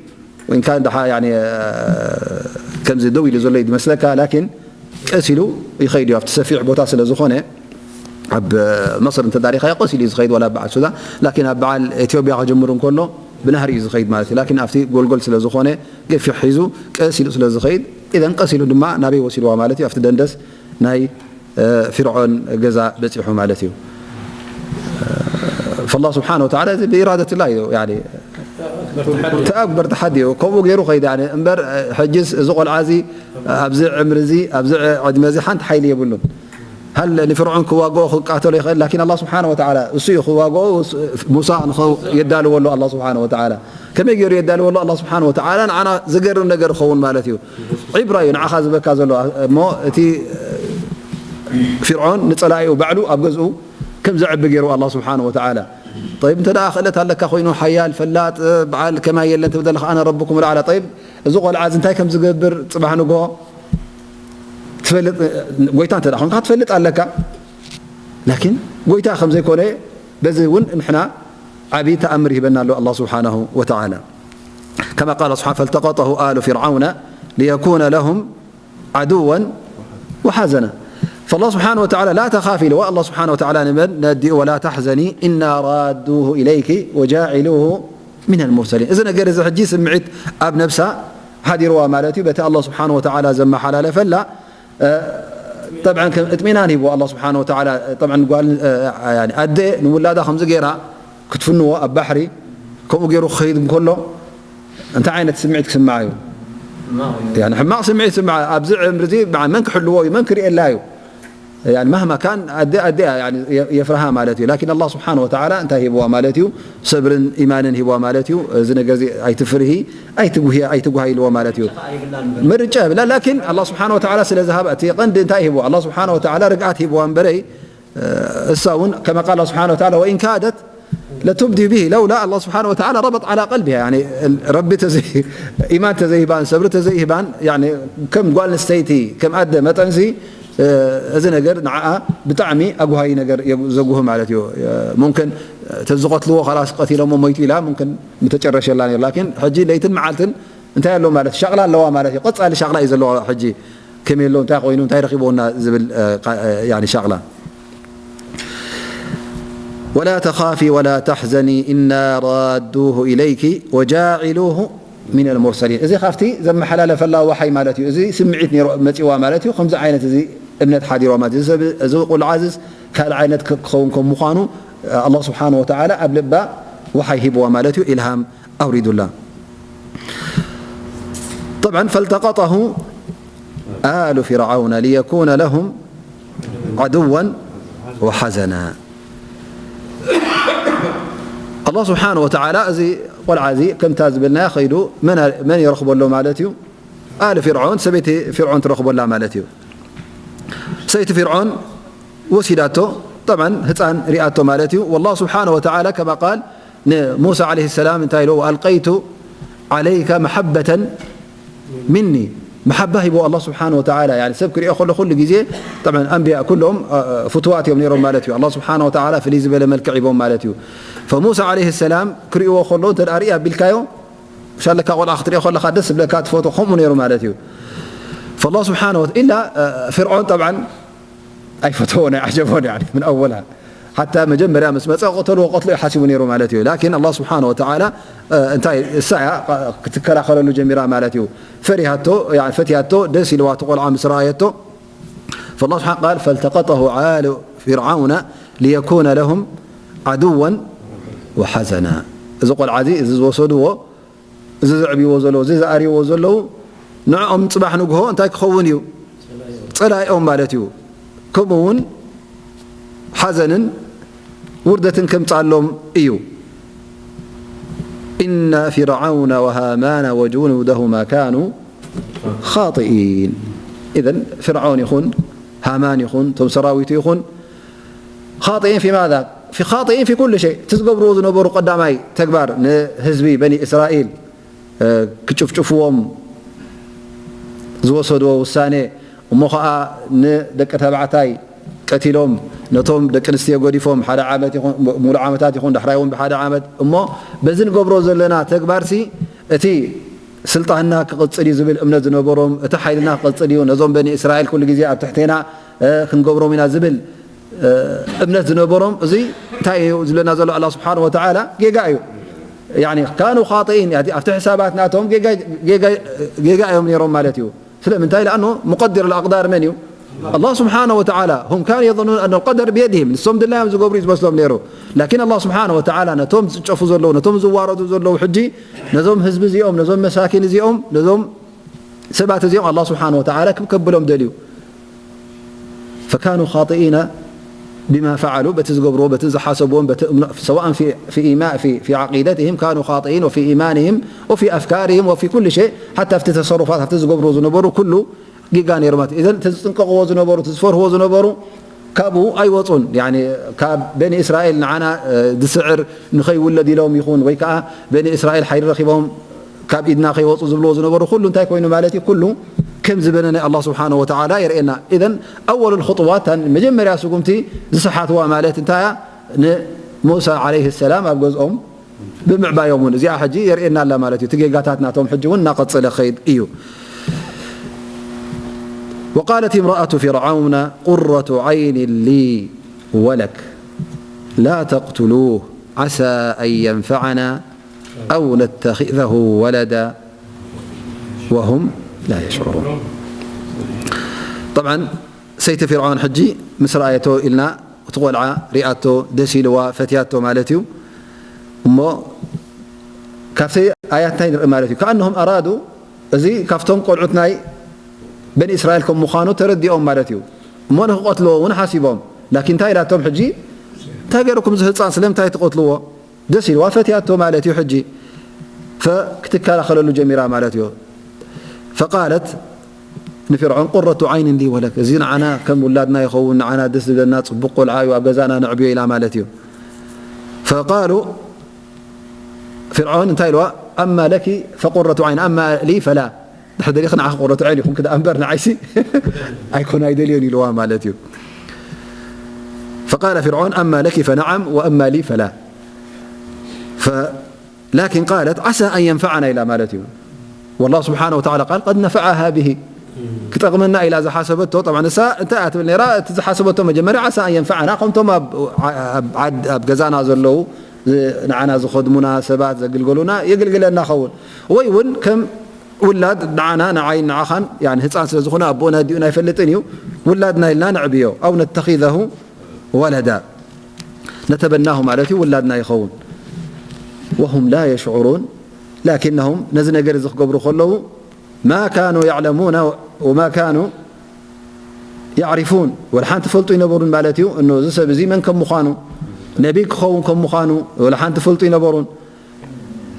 ወይን ካን ደሓ፣ ያኒ፣ ከምዚ ደው ኢሉ ዘሎ እዩ ዝመስለካ፣ ላኪን ቀስ ኢሉ ይኸይድ እዩ። ኣብቲ ሰፊሕ ቦታ ስለ ዝኾነ፣ ኣብ መصر እንተ ዳሪኻዮ ቀስ ኢሉ እዩ ዝኸይድ፣ ወላ በዓል ሱዳን። ላኪን ኣብ በዓል ኢትዮጵያ ክጅምር እንከሎ ብናህሪ እዩ ዝኸይድ ማለት እዩ። ላኪን ኣብቲ ጎልጎል ስለ ዝኾነ ገፊሕ ሒዙ ቀስ ኢሉ ስለ ዝኸይድ፣ ኢዘን ቀስ ኢሉ ድማ ናበይ ወሲድዋ ማለት እዩ? ኣብቲ ደንደስ ናይ፣ እ፣ ፊርዖን ገዛ በጺሑ ማለት እዩ። فالله سبحانه وتعالى እዚ ብኢራደትላ እዩ፣ ያኒ፣ ተኣግበር ተሓዲ እዩ። ከምኡ ገይሩ ኸይደ፣ ያኒ፣ እምበር፣ እ፣ ሕጅስ እዚ ቆልዓ እዚ ኣብዚ ዕምሪ እዚ፣ ኣብዚ ዕድመ እዚ ሓንቲ ሓይሊ የብሉን። ሃል ንፍርዖን ክዋግኦ ክቃተሎ ይኽእል፣ ላኪን ኣላህ ስብሓነ ወተዓላ እሱ እዩ ክዋግኦ፣ እሱ፣ ሙሳ ንኸ-፣ የዳልዎ ኣሎ ኣላህ ስብሓነ ወተዓላ። ከመይ ገይሩ የዳልዎ ኣሎ ኣላህ ስብሓነ ወተዓላ? ንዓና ዝገርም ነገር ክኸውን ማለት እዩ። ዒብራ እዩ ንዓኻ ዝበካ ዘሎ። እሞ እቲ ፊርዖን ንጸላኢኡ ባዕሉ ኣብ ገዝኡ ከም ዘዕቢ ገይሩ ኣላህ ስብሓነ ወተዓላ። ጠይብ፣ እንተ ደኣ ክእለት ኣለካ ኮይኑ፣ ሓያል፣ ፈላጥ፣ በዓል ከማይ የለን ትብል ዘለኻ፣ ኣነ ረብኩም ልኣዕላ። ጠይብ፣ እዚ ቆልዓ እዚ እንታይ ከም ዝገብር ጽባሕ ንግሆ ትፈልጥ፣ ጎይታ እንተ ደኣ ኮንካ ክትፈልጥ ኣለካ። ላኪን ጎይታ ከም ዘይኮነ በዚ እውን ንሕና ዓቢ ተኣምር ይህበና ኣሎ ኣላህ ስብሓነሁ ወተዓላ። ከማ ቃለ ስብሓነ፣ فالتقطه آل فرعون ليكون لهم عدوا وحزنا. فالله سبحانه وتعالى لا تخافي ኢልዋ ኣላህ ስብሓነሁ ወተዓላ ንመን ነዲኡ፣ ولا تحزني إنا رادوه إليك وجاعلوه من المرسلين። እዚ ነገር እዚ ሕጂ ስምዒት ኣብ ነብሳ ሓዲርዋ ማለት እዩ። በቲ ኣላህ ስብሓነሁ ወተዓላ ዘመሓላለፈላ፣ እ፣ ጠብዓን ከም እጥሚናን ሂብዎ ኣላህ ስብሓነሁ ወተዓላ። ጠብዓን ጓል፣ እ፣ ያኒ ኣደ ንውላዳ ከምዚ ገይራ ክትፍንዎ ኣብ ባሕሪ ከምኡ ገይሩ ክኸይድ እንከሎ እንታይ ዓይነት ስምዒት ክስምዓ እዩ? ሕማቕ እዩ። ያኒ ሕማቕ ስምዒት ይስምዓ። ኣብዚ ዕምሪ እዚ በዓል መን ክሕልዎ እዩ? መን ክርእየላ እዩ? ያኒ ማህማ ካን ኣደ ኣደ እያ፣ ያኒ የ-፣ የፍርሃ ማለት እዩ። ላኪን ኣላህ ስብሓነሁ ወተዓላ እንታይ ሂብዋ ማለት እዩ? ሰብርን ኢማንን ሂብዋ ማለት እዩ። እዚ ነገር እዚ ኣይትፍርሂ፣ ኣይትጉህያ፣ ኣይትጉሃይ ኢልዎ ማለት እዩ። ምርጫ የብላ። ላኪን ኣላህ ስብሓነሁ ወተዓላ ስለ ዝሃባ፣ እቲ ቀንዲ እንታይ ሂብዋ? ኣላህ ስብሓነሁ ወተዓላ ርግኣት ሂብዋ እምበረይ፣ እሳ እውን ከማ ቃል ስብሓነ ወተዓላ ወኢን ካደት ለቱብዲ ብሂ ለውላ ኣላህ ስብሓነ ወተዓላ ረበት ዓላ ቀልቢሃ፣ ያኒ ረቢ ተዘይ-፣ ኢማን ተዘይህባን ሰብሪ ተዘይህባን፣ ያኒ ከም ጓል ኣንስተይቲ ከም ኣደ መጠንሲ፣ እ፣ እዚ ነገር ንዓኣ ብጣዕሚ ኣጉሃይ ነገር የጉ-፣ ዘጉህ ማለት እዩ። ሙምክን ተዝቐትልዎ ኸላስ ቀቲሎሞ ሞይቱ ኢላ ሙምክን ምተጨረሸላ ነይሩ። ላኪን ሕጂ ለይትን መዓልትን እንታይ ኣለዎ ማለት ሻቕላ ኣለዋ ማለት እዩ። ቀጻሊ ሻቕላ እዩ ዘለዋ ሕጂ። ከመይ ኣሎ፣ እንታይ ኮይኑ፣ እንታይ ረኺብዎና ዝብል፣ እ፣ ቃ-፣ እ፣ ያኒ ሻቕላ። ولا تخافي ولا تحزني إنا رادوه إليك وجاعلوه من المرسلين። እዚ ካብቲ ዘመሓላለፈላ ወሓይ ማለት እዩ። እዚ ስምዒት ነይሩ መጺዋ ማለት እዩ። ከምዚ ዓይነት እዚ እምነት ሓዲርዋ ማለት እዩ። እዚ ሰብ፣ እዚ ቆልዓ እዚስ ካልእ ዓይነት ክ-፣ ክኸውን ከም ምዃኑ፣ እ፣ ኣላህ ስብሓነሁ ወተዓላ ኣብ ልባ ወሓይ ሂብዋ ማለት እዩ። ኢልሃም ኣውሪዱላ። طبعا فالتقطه آل فرعون ليكون لهم عدوا وحزنا. ኣላህ ስብሓነ ወተዓላ እዚ ቆልዓ እዚ ከምታ ዝበልናያ ኸይዱ መን፣ መን ይረኽበሎ ማለት እዩ? ኣል ፊርዖን፣ ሰበይቲ ፊርዖን ትረኽበላ ማለት እዩ። ሰበይቲ ፊርዖን ወሲዳቶ፣ ጠብዓን ህፃን ሪኣቶ ማለት እዩ። ወላሁ ስብሓነ ወተዓላ ከማ ቃል ንሙሳ ዓለይሂ ሰላም እንታይ ኢልዎ? ወኣልቀይቱ ዓለይከ መሓበተን ሚኒ፣ መሓባ ሂብዎ ኣላህ ስብሓነ ወተዓላ። ያኒ ሰብ ክሪኦ ከሎ ኩሉ ግዜ፣ ጠብዓን ኣንብያ ኩሎም፣ እ፣ እ፣ ፍቱዋት እዮም ነይሮም ማለት እዩ። ኣላህ ስብሓነ ወተዓላ ፍልይ ዝበለ መልክዕ ሂቦም ማለት እዩ። ፈሙሳ ዓለይሂ ሰላም ክሪእዎ ከሎ እንተ ደኣ ርኢ ኣቢልካዮ፣ ሻለካ ቆልዓ ክትሪኦ ከለኻ ደስ ዝብለካ ትፈትዎ ከምኡ ነይሩ ማለት እዩ። ፈላህ ስብሓነ ወተ-፣ ኢላ፣ እ፣ ፍርዖን ጠብዓን ኣይፈተዎ ናይ ዓጀቦን ያኒ ምን ኣወላ። ሓታ መጀመርያ ምስ መጸ ቅተልዎ ቀትሎ እዩ ሓሲቡ ነይሩ ማለት እዩ። ላኪን ኣላህ ስብሓነ ወተዓላ፣ እ፣ እንታይ እሳ እያ ክትከላኸለሉ ጀሚራ ማለት እዩ። ፈሪሃቶ፣ ያኒ ፈትያቶ፣ ደስ ኢልዋ እቲ ቆልዓ ምስ ረኣየቶ። ፈላህ ስብሓነ ቃል ፈልተቀጠሁ ዓሉ ፊርዓውነ ሊየኩነ ለሁም ዓድወን ወሓዘና። እዚ ቆልዓ እዚ፣ እዚ ዝወሰድዎ፣ እዚ ዘዕብይዎ ዘለዉ፣ እዚ ዝኣርይዎ ዘለዉ፣ ንዕኦም ጽባሕ ንግሆ እንታይ ክኸውን እዩ? ጸላኢኦም ማለት እዩ። ከምኡ እውን ሓዘንን ውርደትን ከምጻሎም እዩ። إن فرعون وهامان وجنودهما كانوا خاطئين. إذن فرعون ይኹን፣ ሃማን ይኹን፣ እቶም ሰራዊቱ ይኹን፣ خاطئين في ماذا؟ في، خاطئين في كل شيء. እቲ ዝገብርዎ ዝነበሩ ቀዳማይ ተግባር ንህዝቢ በኒ እስራኤል፣ እ፣ ክጭፍጭፍዎም ዝወሰድዎ ውሳኔ፣ እሞ ኸኣ ንደቂ ተባዕታይ ቀቲሎም፣ ነቶም ደቂ ኣንስትዮ ገዲፎም፣ ሓደ ዓመት ይኹን፣ ሙሉእ ዓመታት ይኹን፣ ዳሕራይ እውን ብሓደ ዓመት፣ እሞ በዚ ንገብሮ ዘለና ተግባርሲ፣ እቲ ስልጣንና ክቕጽል እዩ ዝብል እምነት ዝነበሮም፣ እቲ ሓይልና ክቕጽል እዩ፣ ነዞም በኒ እስራኤል ኩሉ ግዜ ኣብ ትሕቴና፣ እ፣ ክንገብሮም ኢና ዝብል፣ እ፣ እምነት ዝነበሮም፣ እዚ እንታይ እዩ ዝብለና ዘሎ ኣላህ ስብሓነሁ ወተዓላ? ጌጋ እዩ። ያኒ፣ ካኑ ኻጢኢን፣ ያኒ፣ ኣብቲ ሕሳባት ናቶም ጌጋ፣ ጌጋ፣ ጌጋ እዮም ነይሮም ማለት እዩ። ስለምንታይ? ለኣኑ ሙቀዲር ልኣቅዳር መን እዩ? ኣላህ ስብሓነሁ ወተዓላ። ሁም ካኑ የظኑን ኣነ ልቀደር ብየድህም። ንሶም ድላዮም ዝገብሩ እዩ ዝመስሎም ነይሩ። ላኪን ኣላህ ስብሓነሁ ወተዓላ ነቶም ዝጭጨፉ ዘለዉ፣ ነቶም ዝዋረዱ ዘለዉ፣ ሕጂ ነዞም ህዝቢ እዚኦም፣ ነዞም መሳኪን እዚኦም፣ ነዞም ሰባት እዚኦም ኣላህ ስብሓነሁ ወተዓላ ክብ ከብሎም ደልዩ። ፈካኑ ኻጢኢነ ቢማ ፈዓሉ፣ በቲ ዝገብርዎ፣ በቲ ዝሓሰብዎን፣ በቲ እምኖ-፣ ሰዋእን ፊ፣ ፊ ኢማ-፣ ፊ፣ ፊ ዓቂደትህም ካኑ ኻጢኢን ወፊ ኢማንህም ወፊ ኣፍካርህም ወፊ ኩሉ ሸይ፣ ሓታ ኣብቲ ተሰሩፋት፣ ኣብቲ ዝገብርዎ ዝነበሩ ኩሉ ጌጋ ነይሩ ማለት እዩ። እዘን እቲ ዝጥንቀቕዎ ዝነበሩ፣ እቲ ዝፈርህዎ ዝነበሩ ካብኡ ኣይወጹን። ያኒ ካብ በኒ እስራኤል ንዓና፣ እ፣ ዝስዕር ንኸይውለድ ኢሎም ይኹን ወይ ከኣ በኒ እስራኤል ሓይሊ ረኺቦም ካብ ኢድና ከይወጹ ዝብልዎ ዝነበሩ ኩሉ እንታይ ኮይኑ ማለት እዩ? ኩሉ ከም ዝበነ ናይ ኣላህ ስብሓነሁ ወተዓላ የርእየና። ኢዘን ኣወሉል ኹጥዋት፣ እታ መጀመርያ ስጉምቲ ዝሰሓትዋ ማለት እንታይ እያ? ንሙሳ ዓለይሂ ሰላም ኣብ ገዝኦም ብምዕባዮም እውን። እዚኣ ሕጂ የርእየና ኣላ ማለት እዩ። እቲ ጌጋታት ናቶም ሕጂ እውን እናቐጸለ ክኸይድ እዩ። وقالت امرأة فرعون قرة عين لي ولك لا تقتلوه عسى أن ينفعنا أو نتخذه ولدا وهم لا يشعرون. طبعا ሰይቲ ፊርዓውን ሕጂ ምስ ረኣየቶ ኢልና እቲ ቆልዓ ሪኣቶ ደስ ኢልዋ ፈትያቶ ማለት እዩ። እሞ ካብቲ ኣያት እንታይ ንርኢ ማለት እዩ? ከኣነሁም ኣራዱ፣ እዚ ካብቶም ቆልዑት ናይ በኒ እስራኤል ከም ምዃኑ ተረዲኦም ማለት እዩ። እሞ ንክቐትልዎ እውን ሓሲቦም። ላኪን እንታይ ኢላቶም ሕጂ? እንታይ ገይርኩም እዚ ህፃን ስለምንታይ ትቐትልዎ? ደስ ኢልዋ ፈትያቶ ማለት እዩ። ሕጂ ፈ-፣ ክትከላኸለሉ ጀሚራ ማለት እዩ። ፈቃለት ንፊርዖን ቁረቱ ዓይንን ሊ ወለክ፣ እዚ ንዓና ከም ውላድና ይኸውን፣ ንዓና ደስ ዝብለና ጽቡቕ ቆልዓ እዩ፣ ኣብ ገዛና ነዕብዮ ኢላ ማለት እዩ። ፈቃሉ ፍርዖን እንታይ ኢልዋ? ኣማ ለኪ ፈቁረቱ ዓይን፣ ኣማ ሊ ፈላ። ድሕሪ ደሊኺ ንዓኺ ቁረቱ ዓይን ይኹንኪ ደኣ እምበር ንዓይሲ ኣይኮን ኣይደልዮን ኢልዋ ማለት እዩ። ፈቃለ ፍርዖን ኣማ ለኪ ፈነዓም ወኣማ ሊ ፈላ። ፈ-፣ ላኪን ቃለት ዓሳ ኣን የንፈዓና ኢላ ማለት እዩ። ወላሁ ስብሓነሁ ወተዓላ ቃል ቀድ ነፈዓሃ ብሂ፣ ክጠቕመና ኢላ ዝሓሰበቶ። ጠብዓን እሳ እንታይ እያ ትብል ነይራ? እቲ ዝሓሰበቶ መጀመርያ ዓሳ ኣን የንፈዓና፣ ከምቶም ኣብ፣ ኣብ ዓድ-፣ ኣብ ገዛና ዘለዉ ዝ-፣ ንዓና ዝኸድሙና ሰባት ዘግልገሉና የግልግለና ኸውን፣ ወይ እውን ከም ውላድ ንዓና፣ ንዓይን ንዓኻን፣ ያኒ ህፃን ስለ ዝኾነ ኣቦኡን ኣዲኡን ኣይፈልጥን እዩ፣ ውላድና ኢልና ነዕብዮ። ኣው ነተኺዘሁ ወለዳ፣ ነተበናሁ ማለት እዩ፣ ውላድና ይኸውን። ወሁም ላ የሽዑሩን፣ ላኪነሁም ነዚ ነገር እዚ ክገብሩ ከለዉ ማ ካኑ ያዕለሙና وما كانوا يعرفون، ወላ ሓንቲ ፈልጡ ይነበሩን ማለት እዩ። እኖ እዚ ሰብ እዚ መን ከም ምዃኑ፣ ነቢይ ክኸውን ከም ምዃኑ ወላ ሓንቲ ፈልጡ ይነበሩን።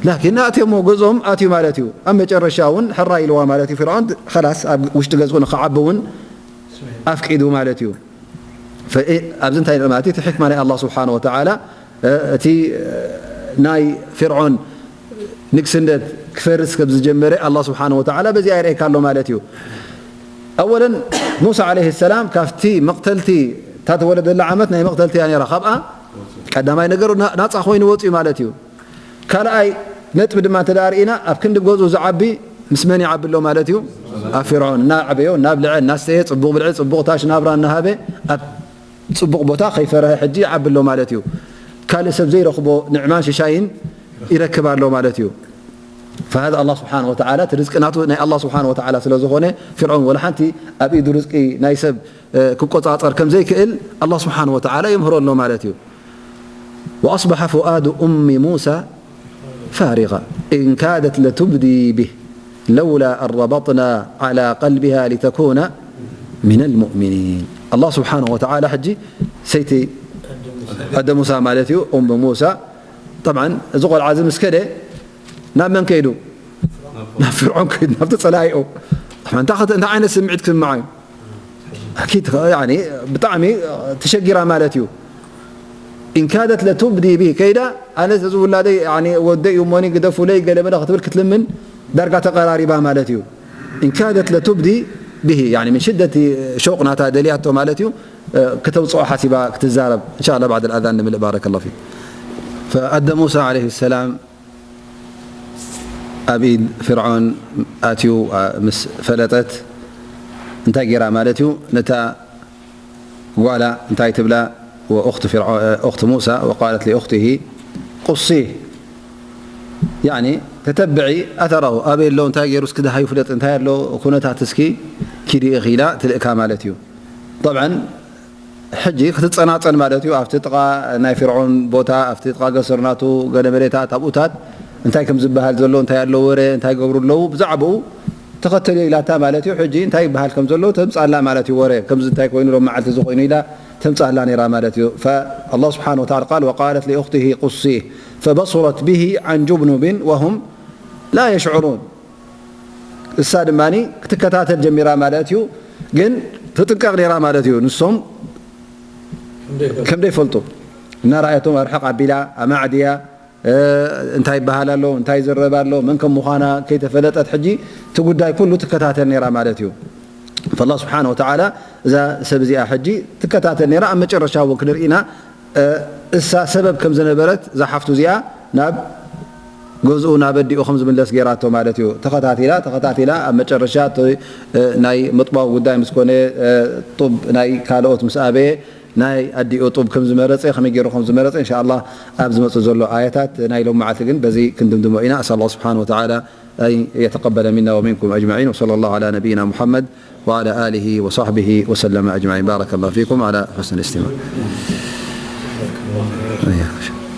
ላኪን ኣትዮሞ ገዝኦም ኣትዩ ማለት እዩ። ኣብ መጨረሻ እውን ሕራይ ኢልዋ ማለት እዩ። ፍርዖን ኸላስ ኣብ ውሽጢ ገዝኡ ንኽዓቢ እውን ኣፍቂዱ ማለት እዩ። ፈ-፣ ኣብዚ እንታይ ንርኢ ማለት እዩ? እቲ ሕክማ ናይ ኣላህ ስብሓነ ወተዓላ፣ እ፣ እቲ፣ እ፣ ናይ ፍርዖን ንግስነት ክፈርስ ከም ዝጀመረ ኣላህ ስብሓነ ወተዓላ በዚኣ የርእየካ ኣሎ ማለት እዩ። ኣወለን ሙሳ ዓለይሂ ሰላም ካብቲ መቕተልቲ፣ እታ ተወለደላ ዓመት ናይ መቕተልቲ እያ ነይራ። ካብኣ ቀዳማይ ነገሩ ና-፣ ናፃ ኮይኑ ወፅኡ ማለት እዩ። ካልኣይ ነጥቢ ድማ እንተ ደኣ ርኢና፣ ኣብ ክንዲ ገዝኡ ዝዓቢ ምስ መን ይዓቢ ኣሎ ማለት እዩ? ኣብ ፍርዖን። እናዓበዮ፣ እናብልዐ፣ እናስተየ፣ ጽቡቕ ብልዒ፣ ጽቡቕ ታሽ ናብራ እናሃበ፣ ኣብ ጽቡቕ ቦታ ከይፈረሀ ሕጂ ይዓቢ ኣሎ ማለት እዩ። ካልእ ሰብ ዘይረኽቦ ንዕማን ሽሻይን ይረክብ ኣሎ ማለት እዩ። فهذا الله سبحانه وتعالى፣ እቲ ርዝቂ ናቱ ናይ ኣላህ ስብሓነ ወተዓላ ስለ ዝኾነ፣ ፍርዖን ወላ ሓንቲ ኣብ ኢዱ ርዝቂ ናይ ሰብ፣ እ፣ ክቆጻጸር ከም ዘይክእል ኣላህ ስብሓነ ወተዓላ ይምህሮ ኣሎ ማለት እዩ። وأصبح فؤاد أم موسى فارغا إن كادت لتبدي به لولا أن ربطنا على قلبها لتكون من المؤمنين. ኣላህ ስብሓነ ወተዓላ ሕጂ ሰይቲ ኣደ ሙሳ ማለት እዩ፣ ኡም ሙሳ። ጠብዓን እዚ ቆልዓ እዚ ምስ ከደ ናብ መን ከይዱ? ናብ ፍርዖን ከይዱ፣ ናብቲ ጸላኢኡ። ጠብዓን እንታይ ከተ-፣ እንታይ ዓይነት ስምዒት ክስምዓ እዩ? ኣኪድ፣ ያኒ፣ ብጣዕሚ ተሸጊራ ማለት እዩ። إن كادت لتبدي به ከይዳ፣ ኣነ እዚ ውላደይ፣ ያኒ፣ ወደይ እዩ እሞኒ ግደፉለይ ገለ መለ ክትብል ክትልምን ዳርጋ ተቐራሪባ ማለት እዩ። إن كادت لتبدي به، ያኒ፣ من شدة ሸውቕ ናታ ደልያቶ ማለት እዩ። እ፣ ከተውፅኦ ሓሲባ ክትዛረብ። إن شاء الله بعد الأذان ንምልእ። بارك الله فيك. فኣደ ሙሳ عليه السلام ኣብ ኢድ ፍርዖን ኣትዩ፣ ኣ፣ ምስ ፈለጠት እንታይ ገይራ ማለት እዩ? ነታ ጓላ እንታይ ትብላ? وأخت فرعون، أخت موسى، وقالت لأخته قصيه، يعني ተተብዒ أثره، ኣበይ ኣሎ፣ እንታይ ገይሩ እስኪ ደሃዩ ፍለጥ፣ እንታይ ኣሎ ኩነታት እስኪ ኪዲ ኢኺ ኢላ ትልእካ ማለት እዩ። طبعا ሕጂ ክትጸናጸን ማለት እዩ። ኣብቲ ጥቓ ናይ ፍርዖን ቦታ፣ ኣብቲ ጥቓ ገሰር ናቱ ገለ መሬታት፣ ኣብኡታት እንታይ ከም ዝበሃል ዘሎ፣ እንታይ ኣሎ ወረ፣ እንታይ ገብሩ ኣለዉ፣ ብዛዕባኡ ተኸተልዮ ኢላታ ማለት እዩ። ሕጂ እንታይ ይበሃል ከም ዘሎ ተምጻላ ማለት እዩ። ወረ ከምዚ እንታይ ኮይኑ ሎም መዓልቲ እዚ ኮይኑ ኢላ ተምጻላ ነይራ ማለት እዩ። فالله سبحانه وتعالى قال: وقالت لأخته قصيه فبصرت به عن جنب وهم لا يشعرون። እሳ ድማ ክትከታተል ጀሚራ ማለት እዩ። ግን ትጥንቀቕ ነይራ ማለት እዩ። ንሶም ከም ደይፈልጡ እናረኣየቶም ኣርሕቕ ኣቢላ ኣማዕድያ፣ እ፣ እንታይ ይበሃል ኣሎ፣ እንታይ ይዝረብ ኣሎ፣ መን ከም ምዃና ከይተፈለጠት ሕጂ እቲ ጉዳይ ኩሉ ትከታተል ነይራ ማለት እዩ። فالله سبحانه وتعالى እዛ ሰብ እዚኣ ሕጂ ትከታተል ነይራ። ኣብ መጨረሻ እውን ክንርኢ ኢና፣ እ፣ እሳ ሰበብ ከም ዝነበረት እዛ ሓፍቱ እዚኣ ናብ ገዝኡ ናብ ኣዲኡ ከም ዝምለስ ገይራቶ ማለት እዩ። ተኸታቲላ፣ ተኸታቲላ ኣብ መጨረሻ እቲ፣ እ፣ ናይ ምጥባው ጉዳይ ምስ ኮነ፣ እ፣ ጡብ ናይ ካልኦት ምስ ኣበየ፣ ናይ ኣዲኡ ጡብ ከም ዝመረጸ፣ ከመይ ገይሩ ከም ዝመረጸ፣ إن شاء الله ኣብ ዝመጽእ ዘሎ ኣያታት ናይ ሎም መዓልቲ ግን በዚ ክንድምድሞ ኢና። أسأل الله سبحانه وتعالى أن يتقبل منا ومنكم أجمعين، وصلى الله على نبينا محمد وعلى آله وصحبه وسلم أجمعين. بارك الله فيكم على حسن الاستماع.